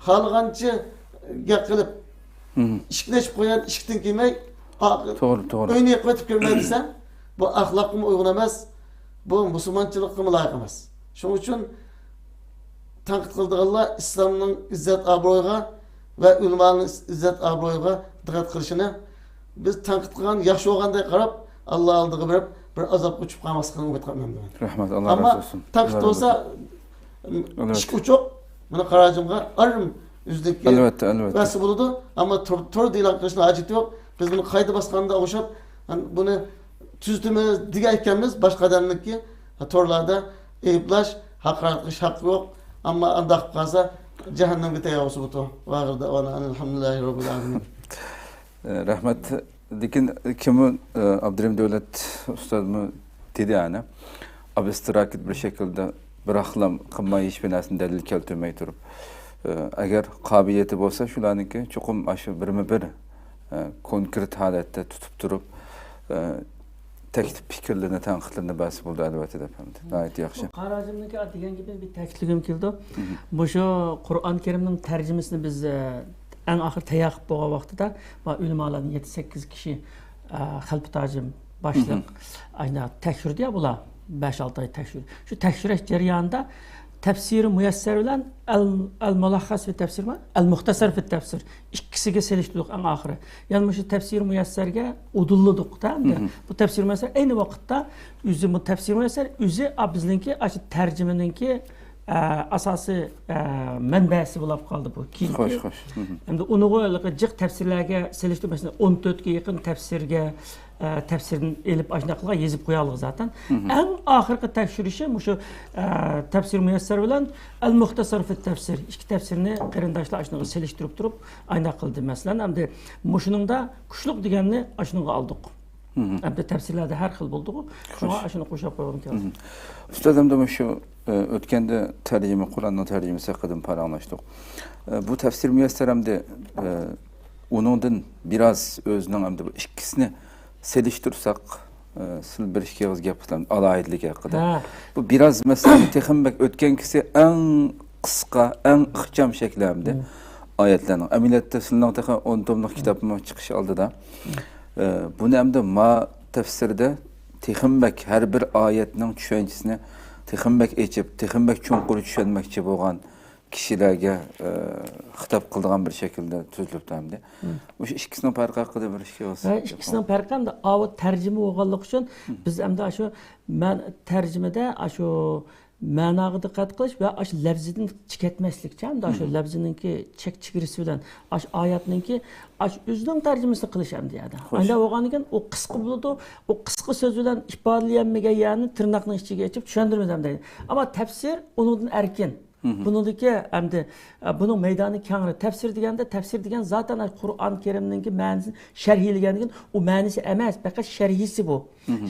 خالىغانچە گەپ قىلىپ، ئىشىكنى ئېچىپ قويغان ئىشىكتىن كىرمەي، ئا-، توغرا، توغرا. ئۆينى يېقىۋېتىپ كىرمەي دېسە، بۇ ئەخلاققىمۇ ئۇيغۇن ئەمەس، بۇ مۇسۇلمانچىلىققىمۇ لايىق ئەمەس. شۇنىڭ ئۈچۈن تەنقىد قىلىدىغانلار ئىسلامنىڭ ئىززەت ئابرۇيىغا ۋە ئۆلىمانىڭ ئىززەت ئابرۇيىغا دىققەت قىلىشىنى، بىز تەنقىد قىلغان ياخشى بولغاندەك قاراپ، ئاللا ئالدىغا بېرىپ، بىر ئازابقا ئۇچۇپ قالماسلىقىنى ئۈمىد قىلىمەن. رەھمەت، ئاللا رازى بولسۇن. ئەمما تەنقىد بولسا، ئىشىك ئوچۇق، مانا قاراجىمغا ئارىم يۈزدىكى، ئەلۋەتتە، ئەلۋەتتە، ۋەسى بولىدۇ. ئەمما تور، توردا ئېلان قىلىشنىڭ ھاجىتى يوق. بىز بۇنى قايتا باسقاندا ئوخشاپ، بۇنى تۈزىتىمىز دېگەن ئىكەنمىز، باشقا ئادەمنىڭكى تورلاردا ئەيىبلەش، ھاقارەت قىلىش ھەققى يوق. ئەمما ئانداق قىلىپ قالسا، جەھەننەمگە تەييار بولسا بولىدۇ. ۋاخىر دەۋانا ئەنىلھەمدۇلىللاھى رەببىل ئالەمىن. رەھمەت. لېكىن كىمۇ، ئابدۇرېھىم دۆلەت ئۇستازمۇ دېدى، ئەنە، ئابستراكت بىر شەكىلدە بىراقلا قىلماي، ھېچبىر نەرسىنى دەلىل كەلتۈرمەي تۇرۇپ، ئەگەر قابىلىيىتى بولسا شۇلارنىڭكى چوقۇم ئاشۇ بىرمۇ بىر، كونكرېت ھالەتتە تۇتۇپ تۇرۇپ، تەكلىپ پىكىرلىرىنى، تەنقىدلىرىنى بەرسە بولىدۇ، ئەلۋەتتە، دەپ ئەمدى. ناھايىتى ياخشى. قاراجىمنىڭكى دېگەن گېپىنى بىر تەكىتلىگۈم كېلىدۇ. مۇشۇ قۇرئان كەرىمنىڭ تەرجىمىسىنى بىز، ئە، ئەڭ ئاخىر تەييار قىلىپ بولغان ۋاقتىدا، ما، ئۆلىمالارنىڭ يەتتە، سەككىز كىشى، ئە، خەلپەت ھاجىم باشلىق، ئاشۇنداق تەكشۈردى يا بۇلار، بەش، ئالتە ئاي تەكشۈردى. شۇ تەكشۈرۈش جەريانىدا تەپسىرى مۇيەسسەر بىلەن ئەل، ئەل مۇلەخخەس فى تەپسىرمۇ؟ ئەل مۇختەسەر فى تەپسىر. ئىككىسىگە سېلىشتۇردۇق ئەڭ ئاخىرى. يەنى مۇشۇ تەپسىر مۇيەسسەرگە ئۇدۇللىدۇق-دە ئەمدى. بۇ تەپسىر مۇيەسسەر ئەينى ۋاقىتتا ئۆزى، بۇ تەپسىر مۇيەسسەر ئۆزى، ئا، بىزنىڭكى ئاشۇ تەرجىمىنىڭكى، ئە، ئاساسىي، ئە، مەنبەسى بولۇپ قالدى بۇ. كېيىنكى، خوش، خوش. ئەمدى ئۇنىڭغا ھېلىقى جىق تەپسىرلەرگە سېلىشتۇرۇپ، مەسىلەن، ئون تۆتكە يېقىن تەپسىرگە، ئە، تەپسىردىن ئېلىپ ئاشۇنداق قىلغان يېزىپ قويالىغان زاتەن. ئەڭ ئاخىرقى تەكشۈرۈشى مۇشۇ، ئە، تەپسىر مۇيەسسەر بىلەن ئەل مۇختەسەر فى تەپسىر، ئىككى تەپسىرنى قېرىنداشلار ئاشۇنىڭغا سېلىشتۇرۇپ تۇرۇپ، ئاينا قىلدى. مەسىلەن، ئەمدى مۇشۇنىڭدا كۈچلۈك دېگەننى ئاشۇنىڭغا ئالدۇق. ئەمدى تەپسىرلەردە ھەر خىل بولدىغۇ. شۇڭا ئاشۇنى قوشاپ قويغۇم كەلدى. ئۇستاز، ئەمدى مۇشۇ، ئە، ئۆتكەندە تەرجىمە، قۇرئاننىڭ تەرجىمىسى ھەققىدىمۇ پاراڭلاشتۇق. ئە، بۇ تەپسىر مۇيەسسەر ئەمدى، ئە، ئۇنىڭدىن بىراز ئۆزىنىڭ ئەمدى بۇ ئىككىسىنى سېلىشتۇرساق، ئە، سىل بىر ئىككى ئېغىز گەپ قىلسام، ئالاھىدىلىكى ھەققىدە. ھە. بۇ بىراز مەسىلىنى تېخىمۇ بەك ئۆتكەنكىسى ئەڭ قىسقا، ئەڭ ئىخچام شەكلى ئەمدى ئايەتلەرنىڭ. ئەمەلىيەتتە سىلىنىڭ تېخى ئون توملۇق كىتابمۇ چىقىش ئالدىدا. ئە، بۇنى ئەمدى ما تەپسىردە تېخىمۇ بەك ھەر بىر ئايەتنىڭ چۈشەنچىسىنى تېخىمۇ بەك ئېچىپ، تېخىمۇ بەك چوڭقۇر چۈشەنمەكچى بولغان كىشىلەرگە، ئە، خىتاب قىلىدىغان بىر شەكىلدە تۈزۈلۈپتۇ ئەمدى. مۇشۇ ئىككىسىنىڭ پەرقى ھەققىدە بىر ئىككى ۋاسىتە. ھە، ئىككىسىنىڭ پەرقى ئەمدى ئاۋۇ تەرجىمە بولغانلىقى ئۈچۈن بىز ئەمدى ئاشۇ مەن-، تەرجىمىدە ئاشۇ مەناغا دىققەت قىلىش ۋە ئاشۇ لەۋزىدىن چېكەتمەسلىك، ئەمدى ئاشۇ لەۋزىنىڭكى چەك چېگرىسى بىلەن ئاشۇ ئايەتنىڭكى ئاشۇ ئۆزىنىڭ تەرجىمىسىنى قىلىش ئەمدى يەردە. خوش. ئانداق بولغاندىكىن ئۇ قىسقا بولىدۇ، ئۇ قىسقا سۆز بىلەن ئىپادىلىيەلمىگەن يەرنى تىرناقنىڭ ئىچىگە ئېچىپ چۈشەندۈرمىدى ئەمدى. ئەمما تەپسىر ئۇنىڭدىن ئەركىن. بۇنىڭدىكى ئەمدى، ئە، بۇنىڭ مەيدانى كەڭرى. تەپسىر دېگەندە، تەپسىر دېگەن زاتەن قۇرئان كەرىمنىڭكى مەنىسىنى شەرھلىگەندىن كېيىن، ئۇ مەنىسى ئەمەس، پەقەت شەرھىسى بۇ.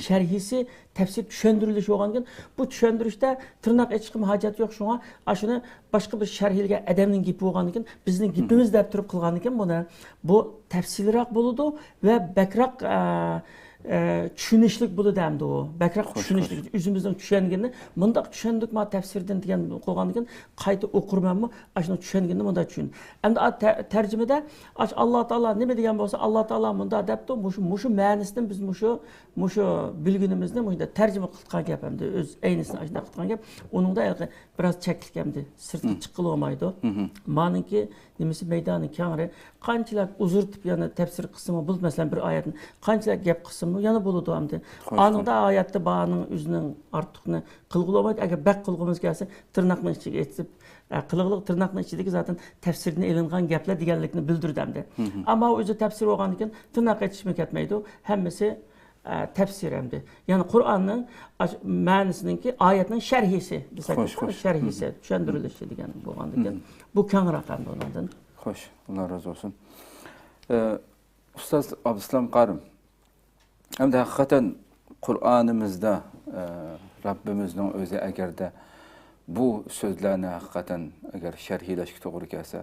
شەرھىسى تەپسىر چۈشەندۈرۈلۈش بولغاندىكىن، بۇ چۈشەندۈرۈشتە تىرناق ئېچىشقىمۇ ھاجەت يوق. شۇڭا ئاشۇنى باشقا بىر شەرھلىگەن ئادەمنىڭ گېپى بولغاندىكىن، بىزنىڭ گېپىمىز دەپ تۇرۇپ قىلغاندىكىن، بۇنى، بۇ تەپسىلىيراق بولىدۇ ۋە بەكرەك، ئە، ئە، چۈشىنىشلىك بولىدۇ ئەمدى ئۇ. بەكرەك خوش، چۈشىنىشلىك. خوش. ئۆزىمىزنىڭ چۈشەنگىنىنى مۇنداق چۈشەندۇق ما تەپسىردىن دېگەن قىلغاندىكىن، قايتا ئوقۇرمەنمۇ، ئاشۇنى چۈشەنگىنىنى مۇنداق چۈشەن. ئەمدى ئا-، تە-، تەرجىمىدە ئاش-، ئاللا تائالا نېمە دېگەن بولسا، ئاللا تائالا مۇنداق دەپتۇ، مۇشۇ، مۇشۇ مەنىسىدىن بىز مۇشۇ، مۇشۇ بىلگىنىمىزنى مۇشۇنداق تەرجىمە قىلىدىغان گەپ ئەمدى، ئۆز ئەينىسىنى ئاشۇنداق قىلىدىغان گەپ. ئۇنىڭدا ھېلىقى بىراز چەكلىك ئەمدى، سىرتقا چىققىلى بولمايدۇ. مانىڭكى نېمىسى مەيدانى كەڭرى، قانچىلىك ئۇزارتىپ يەنە تەپسىر قىلسىمۇ بولىدۇ، مەسىلەن، بىر ئايەتنى قانچىلىك گەپ قىلسىمۇ يەنە بولىدۇ ئەمدى. خوش، ئانىڭدا خوش. ئايەتتە بارنىڭ ئۆزىنىڭ ئارتۇقنى قىلغىلى بولمايدۇ. ئەگەر بەك قىلغۇمىز كەلسە، تىرناقنىڭ ئىچىگە ئېتىپ، ئە، قىلغىلىق تىرناقنىڭ ئىچىدىكى زاتەن تەپسىردىن ئېلىنغان گەپلەر دېگەنلىكنى بىلدۈرىدۇ ئەمدى. ئەمما ئۇ ئۆزى تەپسىر بولغاندىكىن تىرناق ئېتىشمۇ كەتمەيدۇ. ھەممىسى، ئە، تەپسىر ئەمدى. يەنى قۇرئاننىڭ ئاش-، مەنىسىنىڭكى ئايەتنىڭ شەرھىسى دېسەك، خوش، خوش. شەرھىسى، چۈشەندۈرۈلۈشى دېگەن بولغاندىكىن، بۇ كەڭرەك ئەمدى ئۇنىڭدىن. خوش، ئاللا رازى بولسۇن. ئە، ئۇستاز ئابدۇسالام قارىم، ئەمدى ھەقىقەتەن قۇرئانىمىزدا، ئە، رەببىمىزنىڭ ئۆزى ئەگەردە بۇ سۆزلەرنى ھەقىقەتەن ئەگەر شەرھلەشكە توغرا كەلسە،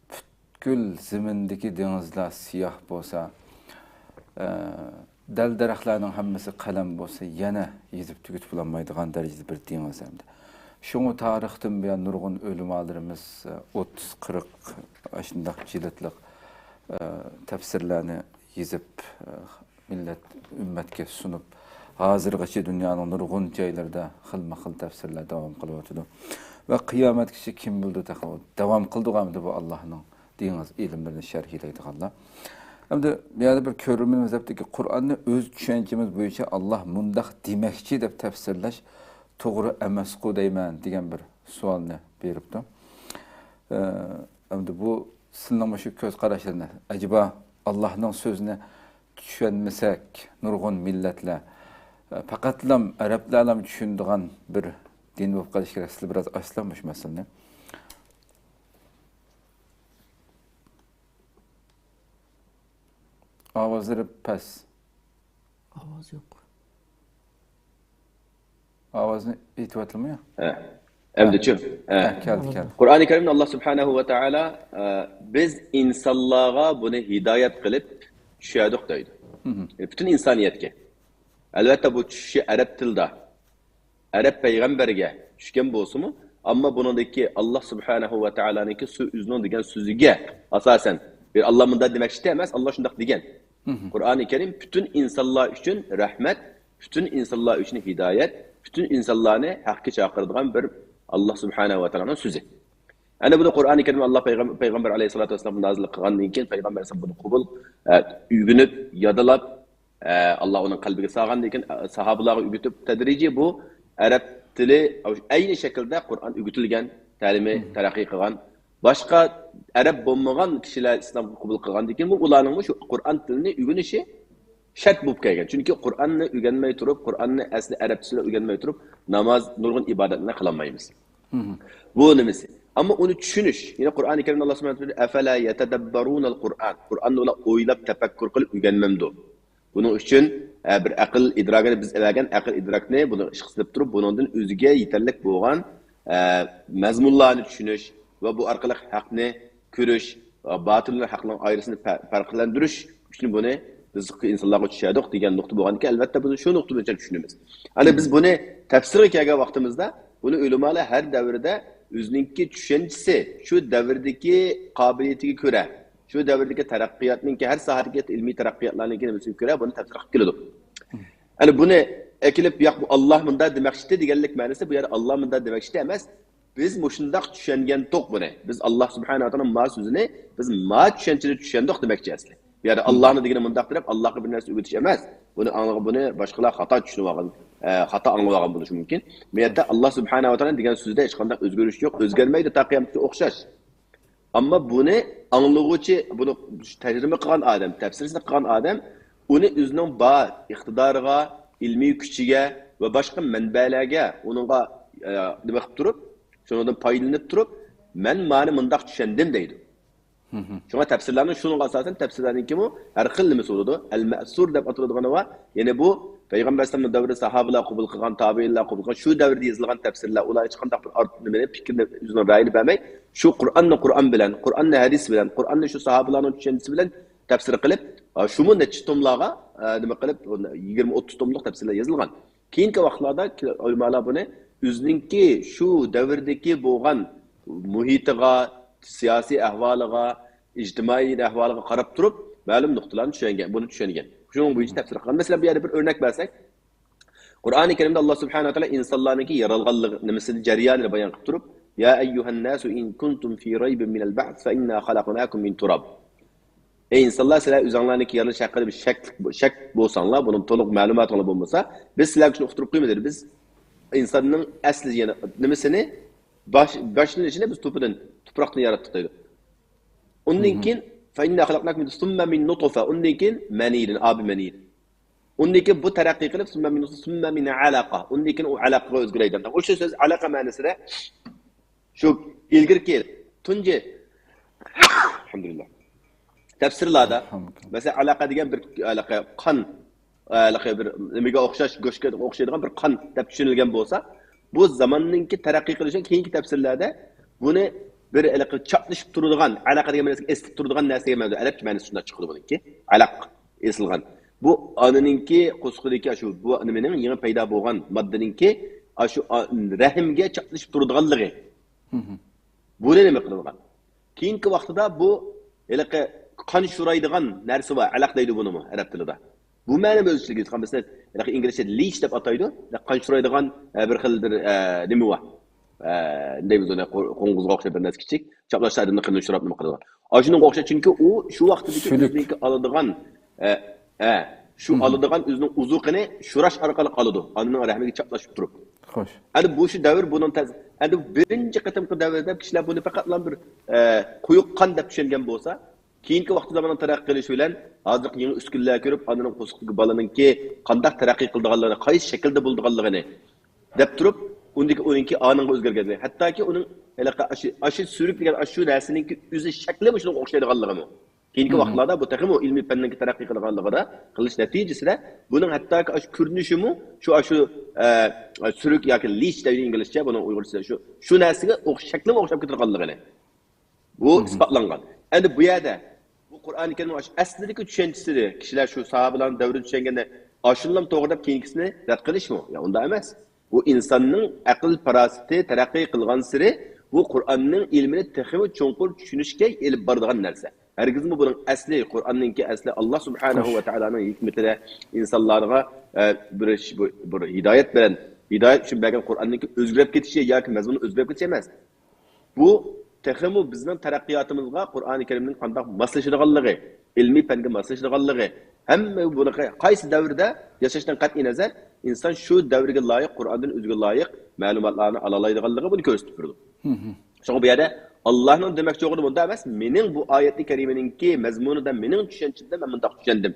پۈتكۈل زېمىندىكى دېڭىزلار سىياھ بولسا، ئە، دەل-دەرەخلەرنىڭ ھەممىسى قەلەم بولسا، يەنە يېزىپ تۈگىتىپ بولالمايدىغان دەرىجىدە بىر دېڭىز ئەمدى. شۇڭا تارىختىن بۇيان نۇرغۇن ئۆلىمالىرىمىز، ئە، ئوتتۇز، قىرىق ئاشۇنداق جىلىتلىق، ئە، تەپسىرلەرنى يېزىپ، ئە، مىللەت، ئۈممەتكە سۇنۇپ، ھازىرغىچە دۇنيانىڭ نۇرغۇن جايلىرىدا خىلمۇ خىل تەپسىرلەر داۋام قىلىۋاتىدۇ. ۋە قىيامەتكىچە كىم بىلىدۇ تېخى، داۋام قىلىدىغۇ ئەمدى بۇ ئاللاھنىڭ دېڭىز ئىلىملىرىنى شەرھلەيدىغانلار. ئەمدى بۇ يەردە بىر كۆرۈرمىنىمىز دەپتىكى، قۇرئاننى ئۆز چۈشەنچىمىز بويىچە ئاللاھ مۇنداق دېمەكچى دەپ تەپسىرلەش توغرا ئەمەسقۇ دەيمەن دېگەن بىر سوئالنى بېرىپتۇ. ئە، ئەمدى بۇ سىلىنىڭ مۇشۇ كۆز قاراشلىرىنى، ئەجەبا ئاللاھنىڭ سۆزىنى چۈشەنمىسەك، نۇرغۇن مىللەتلەر، ئە، پەقەتلەم ئەرەبلەرلەم چۈشىنىدىغان بىر دىن بولۇپ قېلىشى كېرەك. سىلەر بىراز ئاچسىلا مۇشۇ مەسىلىنى. ئاۋازلىرى پەس. ئاۋاز يوق. ئاۋازنى ئېيتىۋاتىمۇ؟ ھە. ئەمدىچۇ؟ ھە. ھە، كەلدى، كەلدى. قۇرئانى كەرىمدە ئاللاھ سۇبھانەھۇ ۋە تائالا، ئە، بىز ئىنسانلارغا بۇنى ھىدايەت قىلىپ چۈشەردۇق دەيدۇ. يەنى پۈتۈن ئىنسانىيەتكە. ئەلۋەتتە، بۇ چۈشۈشى ئەرەب تىلىدا. ئەرەب پەيغەمبەرگە چۈشكەن بولسىمۇ، ئەمما بۇنىڭدىكى ئاللاھ سۇبھانەھۇ ۋە تائالانىڭكى سۆ-، ئۆزىنىڭ دېگەن سۆزىگە ئاساسەن، بىر ئاللاھ مۇنداق دېمەكچى ئەمەس، ئاللاھ شۇنداق دېگەن. قۇرئانى كەرىم پۈتۈن ئىنسانلار ئۈچۈن رەھمەت، پۈتۈن ئىنسانلار ئۈچۈن ھىدايەت، پۈتۈن ئىنسانلارنى ھەققە چاقىرىدىغان بىر ئاللاھ سۇبھانەھۇ ۋە تائالانىڭ سۆزى. ئەنە بۇنى قۇرئانى كەرىم ئاللاھ پەيغەم-، پەيغەمبەر ئەلەيھىسسالاتۇ ۋەسسالامغا نازىل قىلغاندىن كېيىن، پەيغەمبەر ئەلەيھىسسالام بۇنى قوبۇل، ئە، ئۆگىنىپ، يادلاپ، ئە، ئاللاھ ئۇنىڭ قەلبىگە سالغاندىن كېيىن، ئە، ساھابىلارغا ئۆگىتىپ، تەدرىجىي بۇ ئەرەب تىلى ئەينى شەكىلدە قۇرئان ئۆگىتىلگەن، تەلىمى تەرەققىي قىلغان. باشقا ئەرەب بولمىغان كىشىلەر ئىسلامغا قوبۇل قىلغاندىن كېيىن، بۇ ئۇلارنىڭمۇ شۇ قۇرئان تىلىنى ئۆگىنىشى شەرت بولۇپ كەلگەن. چۈنكى قۇرئاننى ئۆگەنمەي تۇرۇپ، قۇرئاننى ئەسلى ئەرەبچىسىنى ئۆگەنمەي تۇرۇپ، ناماز، نۇرغۇن ئىبادەتلەرنى قىلالمايمىز. بۇ نېمىسى؟ ئەمما ئۇنى چۈشىنىش. يەنە قۇرئانى كەرىمدە ئاللاھ سۇبھانەھۇ ۋە تائالا، «ئەفەلا يەتەدەببەرۇنەل قۇرئان»، قۇرئاننى ئۇلار ئويلاپ، تەپەككۇر قىلىپ ئۆگەنمەمدۇ؟ بۇنىڭ ئۈچۈن، ئە، بىر ئەقىل ئىدراكىنى بىز بەرگەن، ئەقىل ئىدراكنى بۇنى ئىشقا سېلىپ تۇرۇپ، بۇنىڭدىن ئۆزىگە يېتەرلىك بولغان، ئە، مەزمۇنلارنى چۈشىنىش ۋە بۇ ئارقىلىق ھەقنى كۆرۈش، باتىل بىلەن ھەقنىڭ ئايرىسىنى پە-، پەرقلەندۈرۈش ئۈچۈن بۇنى بىز ئىنسانلارغا چۈشەردۇق دېگەن نۇقتا بولغاندىكىن، ئەلۋەتتە، بىز شۇ نۇقتا بويىچە چۈشىنىمىز. ئەنە بىز بۇنى تەپسىرگە كەلگەن ۋاقتىمىزدا، بۇنى ئۆلىمالار ھەر دەۋردە ئۆزىنىڭكى چۈشەنچىسى، شۇ دەۋردىكى قابىلىيىتىگە كۆرە، شۇ دەۋردىكى تەرەققىياتنىڭكى، ھەر ساھەدىكى ئىلمىي تەرەققىياتلارنىڭكى نېمىسىگە كۆرە بۇنى تەپسىر قىلىپ كېلىدۇ. ئەنە بۇنى ئەكېلىپ، ياق، بۇ ئاللا مۇنداق دېمەكچىدى دېگەنلىك مەنىسى، بۇ يەردە ئاللا مۇنداق دېمەكچىدى ئەمەس. بىز مۇشۇنداق چۈشەنگەنتۇق بۇنى. بىز ئاللا سۇبھانەھۇ ۋە تائالا ما سۆزىنى بىز ما چۈشەنچىدە چۈشەندۇق دېمەكچى ئەسلى. بۇ يەردە ئاللانى دېگىنى مۇنداق دەپ، ئاللاغا بىر نەرسە ئۆگىتىش ئەمەس. بۇنى ئاڭلىغان، بۇنى باشقىلار خاتا چۈشىنىۋالغان، ئە، خاتا ئاڭلىۋالغان بولۇشى مۇمكىن. بۇ يەردە ئاللا سۇبھانەھۇ ۋە تائالا دېگەن سۆزدە ھېچقانداق ئۆزگىرىش يوق، ئۆزگەرمەيدۇ تا قىيامەتكىچە ئوخشاش. ئەمما بۇنى ئاڭلىغۇچى، بۇنى تەرجىمە قىلغان ئادەم، تەپسىرنى قىلغان ئادەم ئۇنى ئۆزىنىڭ بار ئىقتىدارىغا، ئىلمىي كۈچىگە ۋە باشقا مەنبەلەرگە ئۇنىڭغا، ئە، نېمە قىلىپ تۇرۇپ، شۇنىڭدىن پايدىلىنىپ تۇرۇپ، مەن مانى مۇنداق چۈشەندىم دەيدۇ. شۇڭا تەپسىرلەرنىڭ شۇنىڭغا ئاساسەن تەپسىرلەرنىڭكىمۇ ھەر خىل نېمىسى بولىدۇ. ئەل مەسۇر دەپ ئاتىلىدىغىنى بار. يەنى بۇ پەيغەمبەر ئەلەيھىسسالامنىڭ دەۋرىدە ساھابىلار قوبۇل قىلغان، تابىئىنلار قوبۇل قىلغان، شۇ دەۋردە يېزىلغان تەپسىرلەر، ئۇلار ھېچقانداق بىر ئارت نېمىنى، پىكىرنى، ئۆزىنىڭ رەيىنى بەرمەي، شۇ قۇرئاننى قۇرئان بىلەن، قۇرئاننى ھەدىس بىلەن، قۇرئاننى شۇ ساھابىلارنىڭ چۈشەنچىسى بىلەن تەپسىر قىلىپ، ئا، شۇمۇ نەچچە توملارغا، ئا، نېمە قىلىپ، يىگىرمە ئوتتۇز توملۇق تەپسىرلەر يېزىلغان. كېيىنكى ۋاقىتلاردا ئۆلىمالار بۇنى ئۆزىنىڭكى شۇ دەۋردىكى بولغان مۇھىتىغا، سىياسىي ئەھۋالىغا، ئىجتىمائىي ئەھۋالىغا قاراپ تۇرۇپ، مەلۇم نۇقتىلارنى چۈشەنگەن، بۇنى چۈشەنگەن. شۇنىڭ بويىچە تەپسىر قىلغان. مەسىلەن، بۇ يەردە بىر ئۆرنەك بەرسەك، قۇرئانى كەرىمدە ئاللا سۇبھانەھۇ ۋە تائالا ئىنسانلارنىڭكى يارالغانلىق نېمىسىنى، جەريانىنى بايان قىلىپ تۇرۇپ، يا أيها الناس إن كنتم في ريب من البعث فإنا خلقناكم من تراب. ئەي ئىنسانلار، سىلەر ئۆزۈڭلارنىڭكى يارىلىش ھەققىدە بىر شەك، شەك بولساڭلار، بۇنىڭ تولۇق مەلۇماتىڭلار بولمىسا، بىز سىلەرگە شۇنى ئۇقتۇرۇپ قويىمىز دېدى. بىز ئىنساننىڭ ئەسلى، يەنى نېمىسىنى، باش، باشلىنىشىنى بىز توپىدىن، تۇپراقتىن ياراتتۇق دەيدۇ. ئۇندىن كېيىن، فإنا خلقناكم ثم من نطفة، ئۇندىن كېيىن مەنىدىن، ئابى مەنىدىن. ئۇندىن كېيىن بۇ تەرەققىي قىلىپ، ثم من نطفة، ثم من علقة، ئۇندىن كېيىن ئۇ ئەلاقىگە ئۆزگىرەيدۇ. ئۇ شۇ سۆز ئەلاقە مەنىسىدە شۇ ئىلگىرىكى تۇنجى، ئەلھەمدۇلىللا، تەپسىرلاردا، مەسىلەن، ئالاقە دېگەن بىر ئالاقە، قان، ئالاقە بىر نېمىگە ئوخشاش، گۆشكە ئوخشايدىغان بىر قان دەپ چۈشىنىلگەن بولسا، بۇ زاماننىڭكى تەرەققىي قىلىشىنىڭ كېيىنكى تەپسىرلەردە بۇنى بىر ھېلىقى چاپلىشىپ تۇرىدىغان، ئالاقە دېگەن مەنىسى ئېسىلىپ تۇرىدىغان نەرسە دېگەن مەنىدە، ئەرەبچە مەنىسى شۇنداق چىقىدۇ بۇنىڭكى. ئەلەق، ئېسىلغان. بۇ ئانىنىڭكى قورسىقىدىكى شۇ، بۇ نېمىنىڭ، يېڭى پەيدا بولغان ماددىنىڭكى شۇ رەھىمگە چاپلىشىپ تۇرىدىغانلىقى. بۇنى نېمە قىلىدىغان؟ كېيىنكى ۋاقتىدا بۇ ھېلىقى قان شورايدىغان نەرسە بار، ئەلەق دەيدۇ بۇنىمۇ ئەرەب تىلىدا. بۇ مەنىمۇ ئۆزگىچىلىك. مەسىلەن، ھېلىقى ئىنگلىزچە لىچ دەپ ئاتايدۇ. قان شورايدىغان، ئە، بىر خىل بىر، ئە، نېمە بار. ئە، دەيمىز ئۇنى، قو-، قوڭغۇزغا ئوخشاپ بىر نەرسە كىچىك. چاپلاشتا ئادەمنىڭ قېنىنى شوراپ نېمە قىلىدىغان. ئاشۇنىڭغا ئوخشاش، چۈنكى ئۇ شۇ ۋاقتىدىكى ئۆزىنىڭكى ئالىدىغان، ئە، ئە، شۇ ئالىدىغان ئۆزىنىڭ ئوزۇقىنى شوراش ئارقىلىق ئالىدۇ. ئانىنىڭ رەھمىگە چاپلاشتۇرۇپ تۇرۇپ. خوش. ئەنە بۇ شۇ دەۋر بۇنىڭ تەس-، ئەنە بۇ بىرىنچى قېتىمقى دەۋر دەپ كىشىلەر بۇنى پەقەتلا بىر، ئە، قويۇق قان دەپ چۈشەنگەن بولسا، كېيىنكى ۋاقىتتا زاماننىڭ تەرەققىي قىلىشى بىلەن ھازىرقى يېڭى ئۈسكۈنىلەرگە كۆرۈپ، ئانىنىڭ قورسىقىدىكى بالىنىڭكى قانداق تەرەققىي قىلىدىغانلىقىنى، قايسى شەكىلدە بولىدىغانلىقىنى دەپ تۇرۇپ، ئۇندىكى، ئۇنىڭكى ئانىڭغا ئۆزگەرگەنلىكى، ھەتتاكى ئۇنىڭ ھېلىقى ئاشۇ، ئاشۇ سۈرۈك دېگەن ئاشۇ نەرسىنىڭكى ئۆزى شەكلىمۇ شۇنىڭغا ئوخشايدىغانلىقىمۇ. كېيىنكى ۋاقىتلاردا بۇ تېخىمۇ ئىلمىي پەننىڭكى تەرەققىي قىلغانلىقىدا، قىلىش نەتىجىسىدە بۇنىڭ ھەتتاكى ئاشۇ كۆرۈنۈشىمۇ شۇ، ئاشۇ، ئە، سۈرۈك ياكى لىچ دەيدۇ ئىنگلىزچە، بۇنىڭ ئۇيغۇرچىسى شۇ، شۇ نەرسىگە ئوخ-، شەكلىمۇ ئوخشاپ كېتىدىغانلىقىنى. بۇ ئىسپاتلانغان. ئەمدى بۇ يەردە بۇ قۇرئانى كەرىمنىڭ ئەسلىدىكى چۈشەنچىسىنى كىشىلەر شۇ ساھابىلەرنىڭ دەۋرىدە چۈشەنگەندە، ئاشۇنىلا توغرا دەپ كېيىنكىسىنى رەت قىلىشمۇ؟ يا، ئۇنداق ئەمەس. بۇ ئىنساننىڭ ئەقىل پاراسىتى تەرەققىي قىلغانسېرى بۇ قۇرئاننىڭ ئىلمىنى تېخىمۇ چوڭقۇر چۈشىنىشكە ئېلىپ بارىدىغان نەرسە. ھەرگىزمۇ بۇنىڭ ئەسلى، قۇرئاننىڭكى ئەسلى ئاللا سۇبھانەھۇ ۋە تائالانىڭ ھېكمىتىدە ئىنسانلارغا، ئە، بىر، بۇ، بىر ھىدايەت بىلەن، ھىدايەت ئۈچۈن بەرگەن قۇرئاننىڭكى ئۆزگىرىپ كېتىشى ياكى مەزمۇنى ئۆزگىرىپ كېتىشى ئەمەس. بۇ تېخىمۇ بىزنىڭ تەرەققىياتىمىزغا قۇرئانى كەرىمنىڭ قانداق ماسلىشىدىغانلىقى، ئىلمىي پەنگە ماسلىشىدىغانلىقى، ھەممە بۇنى قايسى دەۋردە ياشاشتىن قەتئىي نەزەر، ئىنسان شۇ دەۋرگە لايىق، قۇرئاندىن ئۆزىگە لايىق مەلۇماتلارنى ئالالايدىغانلىقى بۇنى كۆرسىتىپ بېرىدۇ. شۇڭا بۇ يەردە ئاللانىڭ دېمەكچى بولغىنى بۇنداق ئەمەس، مېنىڭ بۇ ئايەتى كەرىمىنىڭكى مەزمۇنىدا مېنىڭ چۈشەنچىمدە مەن مۇنداق چۈشەندىم.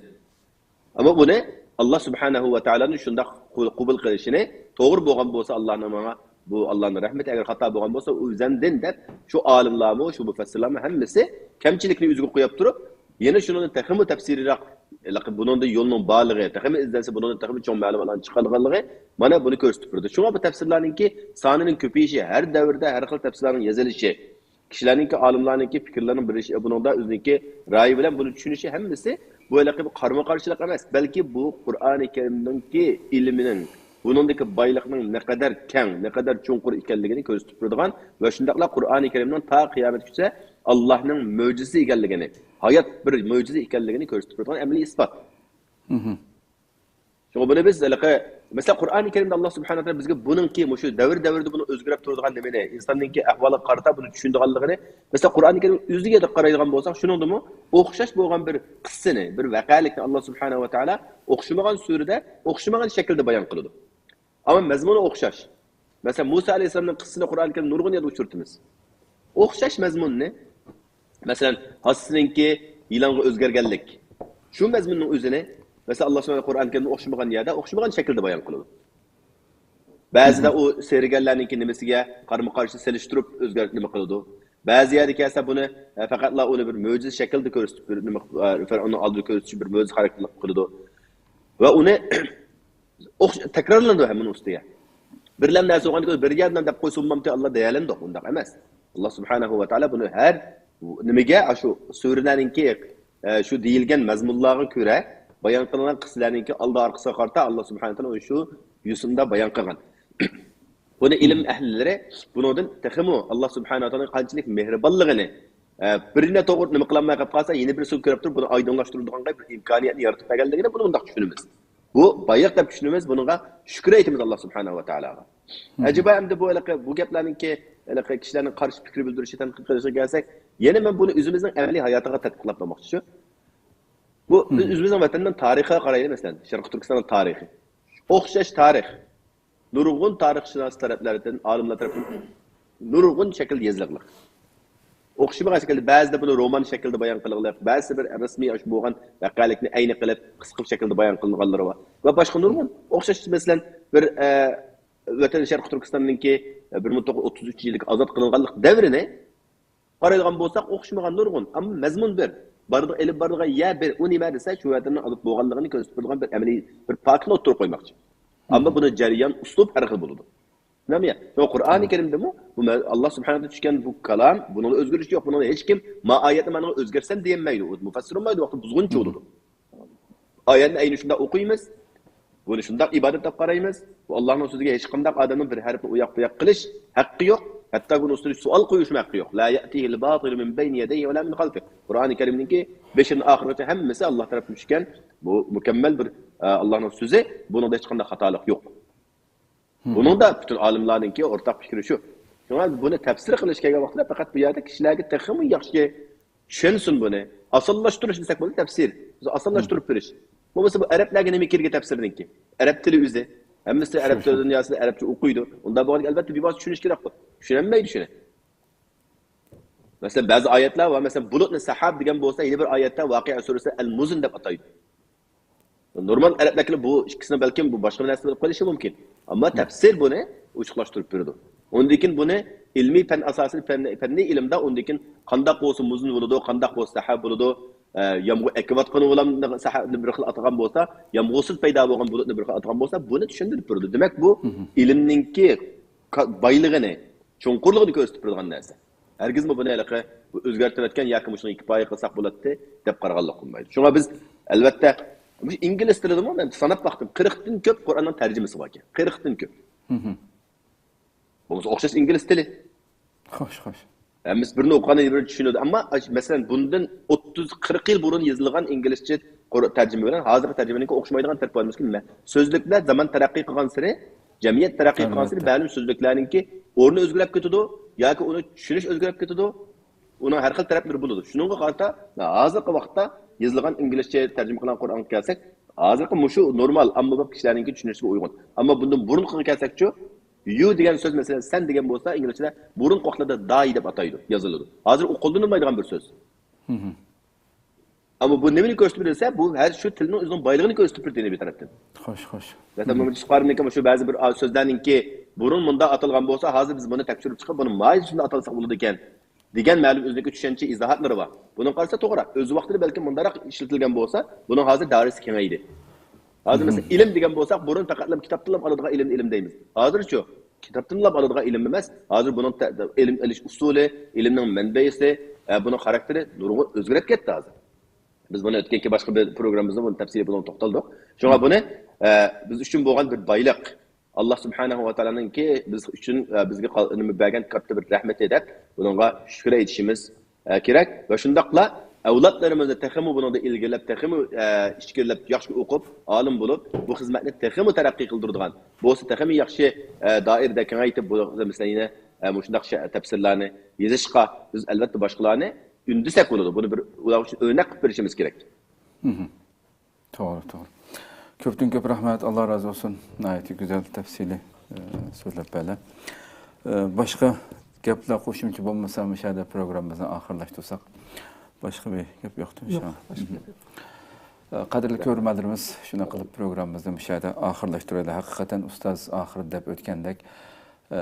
ئەمما بۇنى ئاللا سۇبھانەھۇ ۋە تائالانىڭ شۇنداق قو-، قوبۇل قىلىشىنى، توغرا بولغان بولسا ئاللانىڭ ماڭا، بۇ ئاللانىڭ رەھمىتى، ئەگەر خاتا بولغان بولسا، ئۇ زەندىن دەپ، شۇ ئالىملارمۇ، شۇ مۇپەسسىرلارمۇ ھەممىسى كەمچىلىكنى ئۆزىگە قويۇپ تۇرۇپ، يەنە شۇنىڭدىن تېخىمۇ تەپسىلىيراق، بۇنىڭدا يولنىڭ بارلىقى، تېخىمۇ ئىزدەنسە، بۇنىڭدىن تېخىمۇ چوڭ مەلۇماتلارنىڭ چىقىدىغانلىقى، مانا بۇنى كۆرسىتىپ بېرىدۇ. شۇڭا بۇ تەپسىرلەرنىڭكى سانىنىڭ كۆپىيىشى، ھەر دەۋردە ھەر خىل تەپسىرلارنىڭ يېزىلىشى، كىشىلەرنىڭكى، ئالىملارنىڭكى پىكىرلىرىنىڭ بېرىشى، بۇنىڭدا ئۆزىنىڭكى رايى بىلەن بۇنى چۈشىنىشى ھەممىسى بۇ ھېلىقى بىر قارىمۇ قارشىلىق ئەمەس، بەلكى بۇ قۇرئانى كەرىمنىڭكى ئىلمىنىڭ، بۇنىڭدىكى بايلىقنىڭ نەقەدەر كەڭ، نەقەدەر چوڭقۇر ئىكەنلىكىنى كۆرسىتىپ تۇرىدىغان ۋە شۇنداقلا قۇرئانى كەرىمنىڭ تا قىيامەتكىچە ئاللانىڭ مۆجىزىسى ئىكەنلىكىنى، ھايات بىر مۆجىزە ئىكەنلىكىنى كۆرسىتىپ تۇرىدىغان ئەمەلىي ئىسپات. شۇڭا بۇنى بىز ھېلىقى، مەسىلەن، قۇرئانى كەرىمدە ئاللا سۇبھانەھۇ ۋە تائالا بىزگە بۇنىڭكى مۇشۇ دەۋر دەۋردە بۇنى ئۆزگىرىپ تۇرىدىغان نېمىنى، ئىنساننىڭكى ئەھۋالىغا قارىتا بۇنى چۈشىنىدىغانلىقىنى، مەسىلەن، قۇرئانى كەرىم ئۆزىگە دەپ قارايدىغان بولساق، شۇنىڭدىمۇ ئوخشاش بولغان بىر قىسسىنى، بىر ۋەقەلىكنى ئاللا سۇبھانەھۇ ۋە تائالا ئوخشىمىغان سۈرىدە، ئوخشىمىغان شەكىلدە بايان قىلىدۇ. ئەمما مەزمۇنى ئوخشاش. مەسىلەن، مۇسا ئەلەيھىسسالامنىڭ قىسسىسىنى قۇرئانى كەرىمدە نۇرغۇن يەردە ئۇچرىتىمىز. ئوخشاش مەزمۇننى، مەسىلەن، ھاسىسىنىڭكى يىلانغا ئۆزگەرگەنلىك. شۇ مەزمۇننىڭ ئۆزىنى، مەسىلەن، ئاللا سۇبھانەھۇ قۇرئان كەرىمدە ئوخشىمىغان يەردە ئوخشىمىغان شەكىلدە بايان قىلىدۇ. بەزىدە ئۇ سېھىرگەرلەرنىڭكى نېمىسىگە قارىمۇ قارشى سېلىشتۇرۇپ ئۆزگەرتىپ نېمە قىلىدۇ. بەزى يەردە كەلسە بۇنى، ئە، پەقەتلا ئۇنى بىر مۆجىزە شەكلىدە كۆرسىتىپ، بىر نېمە، ئە، فىرئەۋننىڭ ئالدىدا كۆرسىتىش، بىر مۆجىزە خاراكتېرلىك قىلىدۇ. ۋە ئۇنى ئوخش-، تەكرارلىنىدۇ ھەممىنىڭ ئۈستىگە. بىرلەم نەرسە بولغاندىكىن بىر يەردىن دەپ قويسا بولمامتى ئاللا دېيەلەمدۇق، ئۇنداق ئەمەس. ئاللا سۇبھانەھۇ ۋە تائالا بۇنى ھەر نېمىگە، ئاشۇ سۈرىلەرنىڭكى، ئە، شۇ دېيىلگەن مەزمۇنلارغا كۆرە بايان قىلىنغان قىسسىلەرنىڭكى ئالدى ئارقىسىغا قارىتا ئاللا سۇبھانەھۇ ۋە تائالا شۇ يوسۇندا بايان قىلغان. بۇنى ئىلىم ئەھلىلىرى بۇنىڭدىن تېخىمۇ ئاللا سۇبھانەھۇ ۋە تائالانىڭ قانچىلىك مېھرىبانلىقىنى، ئە، بىرىنى توغرا نېمە قىلالماي قېلىپ قالسا، يەنە بىرسىگە كۆرۈپ تۇرۇپ، بۇنى ئايدىڭلاشتۇرىدىغان بىر ئىمكانىيەتنى يارىتىپ بەرگەنلىكىنى بۇنى مۇنداق چۈشىنىمىز. بۇ بايلىق دەپ چۈشىنىمىز، بۇنىڭغا شۈكۈر ئېيتىمىز ئاللا سۇبھانەھۇ ۋە تائالاغا. ئەجەبا ئەمدى بۇ ھېلىقى بۇ گەپلەرنىڭكى، ھېلىقى كىشىلەرنىڭ قارشى پىكىر بىلدۈرۈشى، تەنقىد قىلىشىغا كەلسەك، يەنە مەن بۇنى ئۆزىمىزنىڭ ئەمەلىي ھاياتىغا تەتبىقلاپ باقماقچى شۇ. بۇ، بىز ئۆزىمىزنىڭ ۋەتىنىنىڭ تارىخىغا قارايلى، مەسىلەن، شەرقىي تۈركىستاننىڭ تارىخى. ئوخشاش تارىخ. نۇرغۇن تارىخشۇناس تەرەپلەردىن، ئالىملار تەرەپىدىن نۇرغۇن شەكىلدە يېزىلغان. ئوخشىمىغان شەكىلدە، بەزىدە بۇنى رومان شەكلىدە بايان قىلغانلار، بەزىسى بىر رەسمىي ئاشۇ بولغان ۋەقەلىكنى ئەينى قىلىپ، قىسقا شەكىلدە بايان قىلغانلىرى بار. ۋە باشقا نۇرغۇن ئوخشاش، مەسىلەن، بىر، ئە، ۋەتەن شەرقىي تۈركىستاننىڭكى، ئە، بىر مىڭ توققۇز يۈز ئوتتۇز ئۈچىنچى يىلدىكى ئازاد قىلىنغانلىق دەۋرىنى قارايدىغان بولساق، ئوخشىمىغان نۇرغۇن، ئەمما مەزمۇن بىر. بارىدىغان، ئېلىپ بارىدىغان يەر بىر. ئۇ نېمە دېسە، شۇ ۋەتەننىڭ ئازاد بولغانلىقىنى كۆرسىتىپ بېرىدىغان بىر ئەمەلىي بىر پاكىتنى ئوتتۇرىغا قويماقچى. ئەمما بۇنىڭ جەريان ئۇسلۇب ھەر خىل بولىدۇ. شۇنداقمۇ يا؟ شۇڭا قۇرئانى كەرىمدىمۇ بۇ مە-، ئاللا سۇبھانەھۇ ۋە تائالا چۈشكەن بۇ كالام، بۇنىڭدا ئۆزگىرىش يوق. بۇنىڭدا ھېچكىم، ما ئايەتنى مانا ئۆزگەرتسەم دېيەلمەيدۇ. ئۇ مۇفەسسىر بولمايدۇ، ۋاقتى بۇزغۇنچە بولىدۇ. ئايەتنى ئەينى شۇنداق ئوقۇيمىز. بۇنى شۇنداق ئىبادەت دەپ قارايمىز. بۇ ئاللانىڭ سۆزىگە ھېچقانداق ئادەمنىڭ بىر ھەرپنى ئۇياق بۇياق قىلىش ھەققى يوق. ھەتتا بۇنىڭ ئۈستىدە سوئال قويۇشمۇ ھەققى يوق. لا يەتىھىل باتىلۇ مىن بەينى يەدەيھى ۋە لا مىن خەلفىھ. قۇرئانى كەرىمنىڭكى بېشىدىن ئاخىرغىچە ھەممىسى ئاللا تەرەپتىن چۈشكەن. بۇ مۇكەممەل بىر، ئە، ئاللانىڭ سۆزى. بۇنىڭدا ھېچقانداق خاتالىق يوق. بۇنىڭدا پۈتۈن ئالىملارنىڭكى ئورتاق پىكرى شۇ. شۇڭا بۇنى تەپسىر قىلىش كەلگەن ۋاقتىدا پەقەت بۇ يەردە كىشىلەرگە تېخىمۇ ياخشى چۈشەنسۇن بۇنى. ئاسانلاشتۇرۇش دېسەك بولىدۇ، تەپسىر. بىز ئاسانلاشتۇرۇپ بېرىش. بولمىسا بۇ ئەرەبلەرگە نېمە كېرىكى تەپسىرنىڭكى؟ ئەرەب تىلى ئۆزى. ھەممىسى ئەرەب دۇنياسىدا ئەرەبچە ئوقۇيدۇ. ئۇنداق بولغاندا ئەلۋەتتە بىۋاسىتە چۈشىنىش كېرەك بۇ. چۈشىنەلمەيدۇ شۇنى. مەسىلەن، بەزى ئايەتلەر ۋە مەسىلەن، بۇلۇتنى سەھاب دېگەن بولسا، يەنە بىر ئايەتتە ۋاقىئە سۈرىسىدە ئەل مۇزن دەپ ئاتايدۇ. نورمال ئەرەبلەرگە بۇ ئىككىسىنى بەلكىم بۇ باشقا بىر نەرسە بىلىپ قېلىشى مۇمكىن. ئەمما تەپسىر بۇنى ئوچۇقلاشتۇرۇپ بېرىدۇ. ئۇندىن كېيىن بۇنى ئىلمىي پەن ئاساسىدا، پەن-، پەننىي ئىلىمدا ئۇندىن كېيىن قانداق بولسا مۇزن بولىدۇ، قانداق بولسا سەھاب بولىدۇ، ئە، يامغۇر ئەكىۋاتقىنى بىلەن سەھابنى بىر خىل ئاتىغان بولسا، يامغۇرسىز پەيدا بولغان بۇلۇتنى بىر خىل ئاتىغان بولسا، بۇنى چۈشەندۈرۈپ بېرىدۇ. دېمەك، بۇ ئىلىمنىڭكى كا-، بايلىقىنى، چوڭقۇرلۇقىنى كۆرسىتىپ بېرىدىغان نەرسە. ھەرگىزمۇ بۇنى ھېلىقى بۇ ئۆزگەرتىۋەتكەن ياكى مۇشۇنى كۇپايە قىلساق بولاتتى دەپ قارىغانلىق قىلمايدۇ. شۇڭا بىز، ئەلۋەتتە، مۇشۇ ئىنگلىز تىلىدىمۇ مەن ساناپ باقتىم، قىرىقتىن كۆپ قۇرئاننىڭ تەرجىمىسى باركەن. قىرىقتىن كۆپ. بولمىسا ئوخشاش ئىنگلىز تىلى. خوش، خوش. ھەممىسى بىرنى ئوقۇغاندا بىرىنى چۈشىنىدۇ. ئەمما، مەسىلەن، بۇندىن ئوتتۇز، قىرىق يىل بۇرۇن يېزىلغان ئىنگلىزچە قۇر-، تەرجىمە بىلەن ھازىرقى تەرجىمىنىڭكى ئوخشىمايدىغان تەرىپى بار. مە-، سۆزلۈكلەر زامان تەرەققىي قىلغانسېرى، جەمئىيەت تەرەققىي قىلغانسېرى مەلۇم سۆزلۈكلەرنىڭكى ئورنى ئۆزگىرىپ كېتىدۇ ياكى ئۇنى چۈشىنىش ئۆزگىرىپ كېتىدۇ. ئۇنىڭ ھەر خىل تەرەپلىرى بولىدۇ. شۇنىڭغا قارىتا، ھازىرقى ۋاقىتتا يېزىلغان ئىنگلىزچە تەرجىمە قىلغان قۇرئانغا كەلسەك، ھازىرقى مۇشۇ نورمال، ئاممىباب كىشىلەرنىڭكى چۈشىنىشىگە ئۇيغۇن. ئەمما بۇندىن بۇرۇنقىغا كەلسەكچۇ، يۇ دېگەن سۆز، مەسىلەن، سەن دېگەن بولسا، ئىنگلىزچىدە بۇرۇنقى ۋاقىتلاردا داي دەپ ئاتايدۇ، يازىلىدۇ. ھازىر ئۇ قوللىنىلمايدىغان بىر سۆز. ئەمما بۇ نېمىنى كۆرسىتىپ بېرىدۇ دېسە، بۇ ھەر شۇ تىلنىڭ ئۆزىنىڭ بايلىقىنى كۆرسىتىپ بېرىدۇ يەنە بىر تەرەپتىن. خوش، خوش. مەسىلەن، مۇھەممەد يۈسۈپ قارىنىڭكى مۇشۇ بەزى بىر سۆزلەرنىڭكى بۇرۇن مۇنداق ئاتالغان بولسا، ھازىر بىز بۇنى تەكشۈرۈپ چىقىپ، بۇنى مايىل شۇنداق ئاتالساق بولىدىكەن دېگەن مەلۇم ئۆزىنىڭكى چۈشەنچە ئىزاھاتلىرى بار. بۇنىڭغا قارىسا توغرا. ئۆز ۋاقتىدا بەلكىم مۇنداقراق ئىشلىتىلگەن بولسا، بۇنىڭ ھازىر دائىرىسى كېڭەيدى. ھازىر مەسىلەن، ئىلىم دېگەن بولساق، بۇرۇن پەقەتلا كىتابتىنلا ئالىدىغان ئىلىمنى ئىلىم دەيمىز. ھازىرچۇ؟ كىتابتىنلا ئالىدىغان ئىلىم ئەمەس. ھازىر بۇنىڭ تە-، ئىلىم ئېلىش ئۇسۇلى، ئىلىمنىڭ مەنبەسى، ئە، بۇنىڭ خاراكتېرى نۇرغۇن ئۆزگىرىپ كەتتى ھازىر. بىز بۇنى ئۆتكەنكى باشقا بىر پروگراممىمىزدا بۇنى تەپسىلىي بۇنىڭغا توختالدۇق. شۇڭا بۇنى، ئە، بىز ئۈچۈن بولغان بىر بايلىق. ئاللا سۇبھانەھۇ ۋە تائالانىڭكى بىز ئۈچۈن، ئە، بىزگە قال-، نېمە بەرگەن كاتتا بىر رەھمىتى دەپ بۇنىڭغا شۈكۈر ئېيتىشىمىز، ئە، كېرەك. ۋە شۇنداقلا ئەۋلادلىرىمىزنى تېخىمۇ بۇنىڭدا ئىلگىرىلەپ، تېخىمۇ، ئە، ئىچكىرىلەپ، ياخشى ئوقۇپ، ئالىم بولۇپ، بۇ خىزمەتنى تېخىمۇ تەرەققىي قىلدۇرىدىغان، بولسا تېخىمۇ ياخشى، ئە، دائىرىدە كېڭەيتىپ، بۇ مەسىلىنى، ئە، مۇشۇنداق شە-، تەپسىرلەرنى يېزىشقا بىز ئەلۋەتتە باشقىلارنى ئۈندىسەك بولىدۇ. بۇنى بىر ئۇلار ئۈچۈن ئۆرنەك قىلىپ بېرىشىمىز كېرەك. مھم. توغرا، توغرا. كۆپتىن كۆپ رەھمەت، ئاللا رازى بولسۇن. ناھايىتى گۈزەل، تەپسىلىي، ئە، سۆزلەپ بەردى. ئە، باشقا گەپلەر قوشۇمچە بولمىسا، مۇشۇ يەردە پروگراممىمىزنى ئاخىرلاشتۇرساق. باشقا بىر گەپ يوقتۇ، يوق، ئىنشاللا. باشقا گەپ يوق. ئە، قەدىرلىك كۆرۈرمەنلىرىمىز، شۇنداق قىلىپ پروگراممىمىزنى مۇشۇ يەردە ئاخىرلاشتۇرايلى. ھەقىقەتەن ئۇستاز ئاخىرىدا دەپ ئۆتكەندەك، ئە،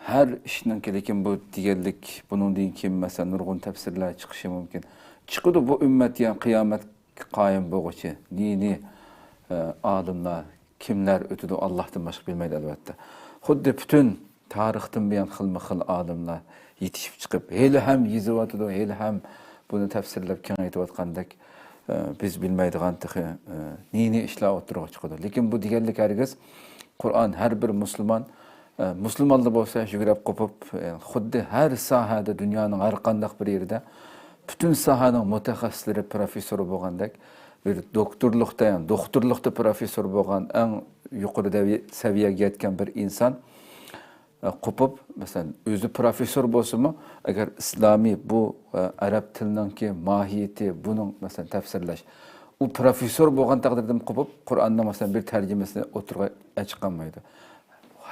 ھەر ئىشنىڭكى، لېكىن بۇ دېگەنلىك، بۇنىڭدىن كېيىن، مەسىلەن، نۇرغۇن تەپسىرلەر چىقىشى مۇمكىن. چىقىدۇ، بۇ ئۈممەت، يەنى قىيامەت قايىم بولغۇچە نى-نى، ئە، ئالىملار، كىملەر ئۆتىدۇ، ئاللاھتىن باشقا بىلمەيدۇ، ئەلۋەتتە. خۇددى پۈتۈن تارىختىن بۇيان خىلمۇ خىل ئالىملار يېتىشىپ چىقىپ، ھېلىھەم يېزىۋاتىدۇ، ھېلىھەم بۇنى تەپسىرلەپ كېڭەيتىۋاتقاندەك، ئە، بىز بىلمەيدىغان تېخى، ئە، نى-نى ئىشلار ئوتتۇرىغا چىقىدۇ. لېكىن بۇ دېگەنلىك ھەرگىز قۇرئان ھەر بىر مۇسۇلمان، ئە، مۇسۇلمانلا بولسا يۈگرەپ قوپۇپ، ئە، خۇددى ھەر ساھەدە، دۇنيانىڭ ھەر قانداق بىر يېرىدە پۈتۈن ساھەنىڭ مۇتەخەسسىسلىرى، پروفېسسورى بولغاندەك، بىر دوكتورلۇقتا، يەنى دوختۇرلۇقتا پروفېسسور بولغان، ئەڭ يۇقىرى دەۋىيە-، سەۋىيەگە يەتكەن بىر ئىنسان، ئە، قوپۇپ، مەسىلەن، ئۆزى پروفېسسور بولسىمۇ، ئەگەر ئىسلامىي بۇ، ئە، ئەرەب تىلىنىڭكى ماھىيىتى، بۇنىڭ، مەسىلەن، تەپسىرلەش، ئۇ پروفېسسور بولغان تەقدىردىمۇ قوپۇپ، قۇرئاننىڭ، مەسىلەن، بىر تەرجىمىسىنى ئوتتۇرىغا ئەچىقالمايدۇ.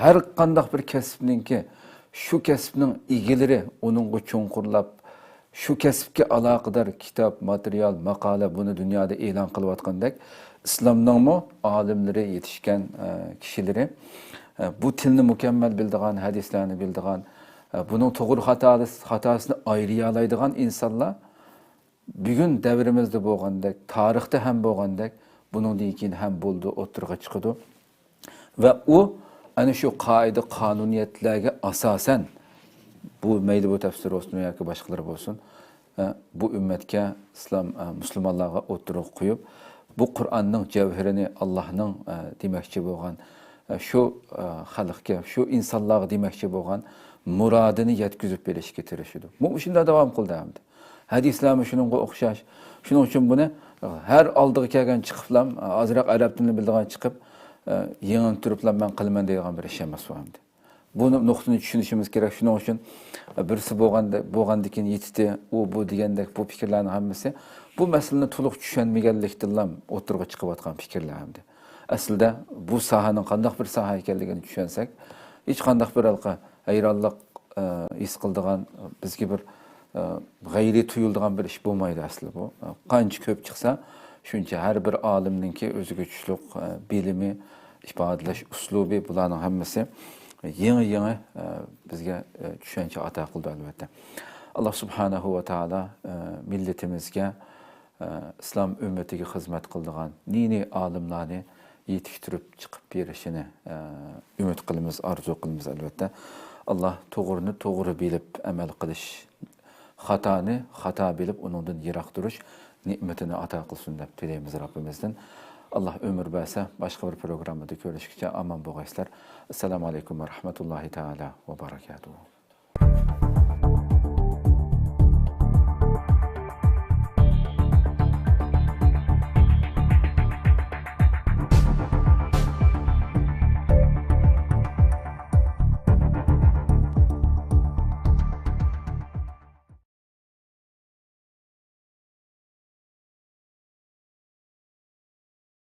ھەر قانداق بىر كەسىپنىڭكى، شۇ كەسىپنىڭ ئىگىلىرى ئۇنىڭغا چوڭقۇرلاپ، شۇ كەسىپكە ئالاقىدار كىتاب، ماتېرىيال، ماقالە، بۇنى دۇنيادا ئېلان قىلىۋاتقاندەك، ئىسلامنىڭمۇ ئالىملىرى، يېتىشكەن، ئە، كىشىلىرى، ئە، بۇ تىلنى مۇكەممەل بىلىدىغان، ھەدىسلەرنى بىلىدىغان، ئە، بۇنىڭ توغرا خاتالىس-، خاتاسىنى ئايرىيالايدىغان ئىنسانلار بۈگۈن دەۋرىمىزدە بولغاندەك، تارىختا ھەم بولغاندەك، بۇنىڭدىن كېيىن ھەم بولىدۇ، ئوتتۇرىغا چىقىدۇ. ۋە ئۇ ئەنە شۇ قائىدە، قانۇنىيەتلەرگە ئاساسەن، بۇ مەيلى بۇ تەپسىر بولسۇن ياكى باشقىلىرى بولسۇن، ئە، بۇ ئۈممەتكە، ئىسلام، ئە، مۇسۇلمانلارغا ئوتتۇرىغا قويۇپ، بۇ قۇرئاننىڭ جەۋھىرىنى، ئاللاھنىڭ، ئە، دېمەكچى بولغان، ئە، شۇ، ئە، خەلقكە، شۇ ئىنسانلارغا دېمەكچى بولغان مۇرادىنى يەتكۈزۈپ بېرىشكە تىرىشىدۇ. مۇ-، مۇشۇنداق داۋام قىلدى ئەمدى. ھەدىسلەرمۇ شۇنىڭغا ئوخشاش. شۇنىڭ ئۈچۈن بۇنى ھەر ئالدىغا كەلگەن چىقىپلام، ئازراق ئەرەب تىلىنى بىلىدىغان چىقىپ، يېڭىنى تۇرۇپلا مەن قىلىمەن دەيدىغان بىر ئىش ئەمەس بۇ ئەمدى. بۇ نۇقتىنى چۈشىنىشىمىز كېرەك. شۇنىڭ ئۈچۈن بىرسى بولغاندا، بولغاندىن كېيىن يېتىتى، ئۇ، بۇ دېگەندەك بۇ پىكىرلەرنىڭ ھەممىسى بۇ مەسىلىنى تولۇق چۈشەنمىگەنلىكتىنلا ئوتتۇرىغا چىقىۋاتقان پىكىرلەر ئەمدى. ئەسلىدە بۇ ساھەنىڭ قانداق بىر ساھە ئىكەنلىكىنى چۈشەنسەك، ھېچقانداق بىر ھېلىقى ھەيرانلىق، ئە، ھېس قىلىدىغان، بىزگە بىر، ئە، غەيرىي تۇيۇلىدىغان بىر ئىش بولمايدۇ ئەسلى بۇ. قانچە كۆپ چىقسا، شۇنچە ھەر بىر ئالىمنىڭكى ئۆزىگە چۈشلۈك، ئە، بىلىمى، ئىپادىلەش ئۇسلۇبى، بۇلارنىڭ ھەممىسى يېڭى-يېڭى، ئە، بىزگە، ئە، چۈشەنچە ئاتا قىلىدۇ، ئەلۋەتتە. ئاللا سۇبھانەھۇ ۋە تائالا، ئە، مىللىتىمىزگە، ئە، ئىسلام ئۈممىتىگە خىزمەت قىلىدىغان نى-نى ئالىملارنى يېتىشتۈرۈپ چىقىپ بېرىشىنى، ئە، ئۈمىد قىلىمىز، ئارزۇ قىلىمىز، ئەلۋەتتە. ئاللا توغرىنى توغرا بىلىپ ئەمەل قىلىش، خاتانى خاتا بىلىپ ئۇنىڭدىن يىراق تۇرۇش نېمىتىنى ئاتا قىلسۇن دەپ تىلەيمىز رەببىمىزدىن. ئاللا ئۆمۈر بەرسە، باشقا بىر پروگراممىدا كۆرۈشكىچە ئامان بولغايسىلەر. ئەسسالامۇ ئەلەيكۇم ۋە رەھمەتۇللاھى تائالا ۋە بەرەكاتۇھۇ.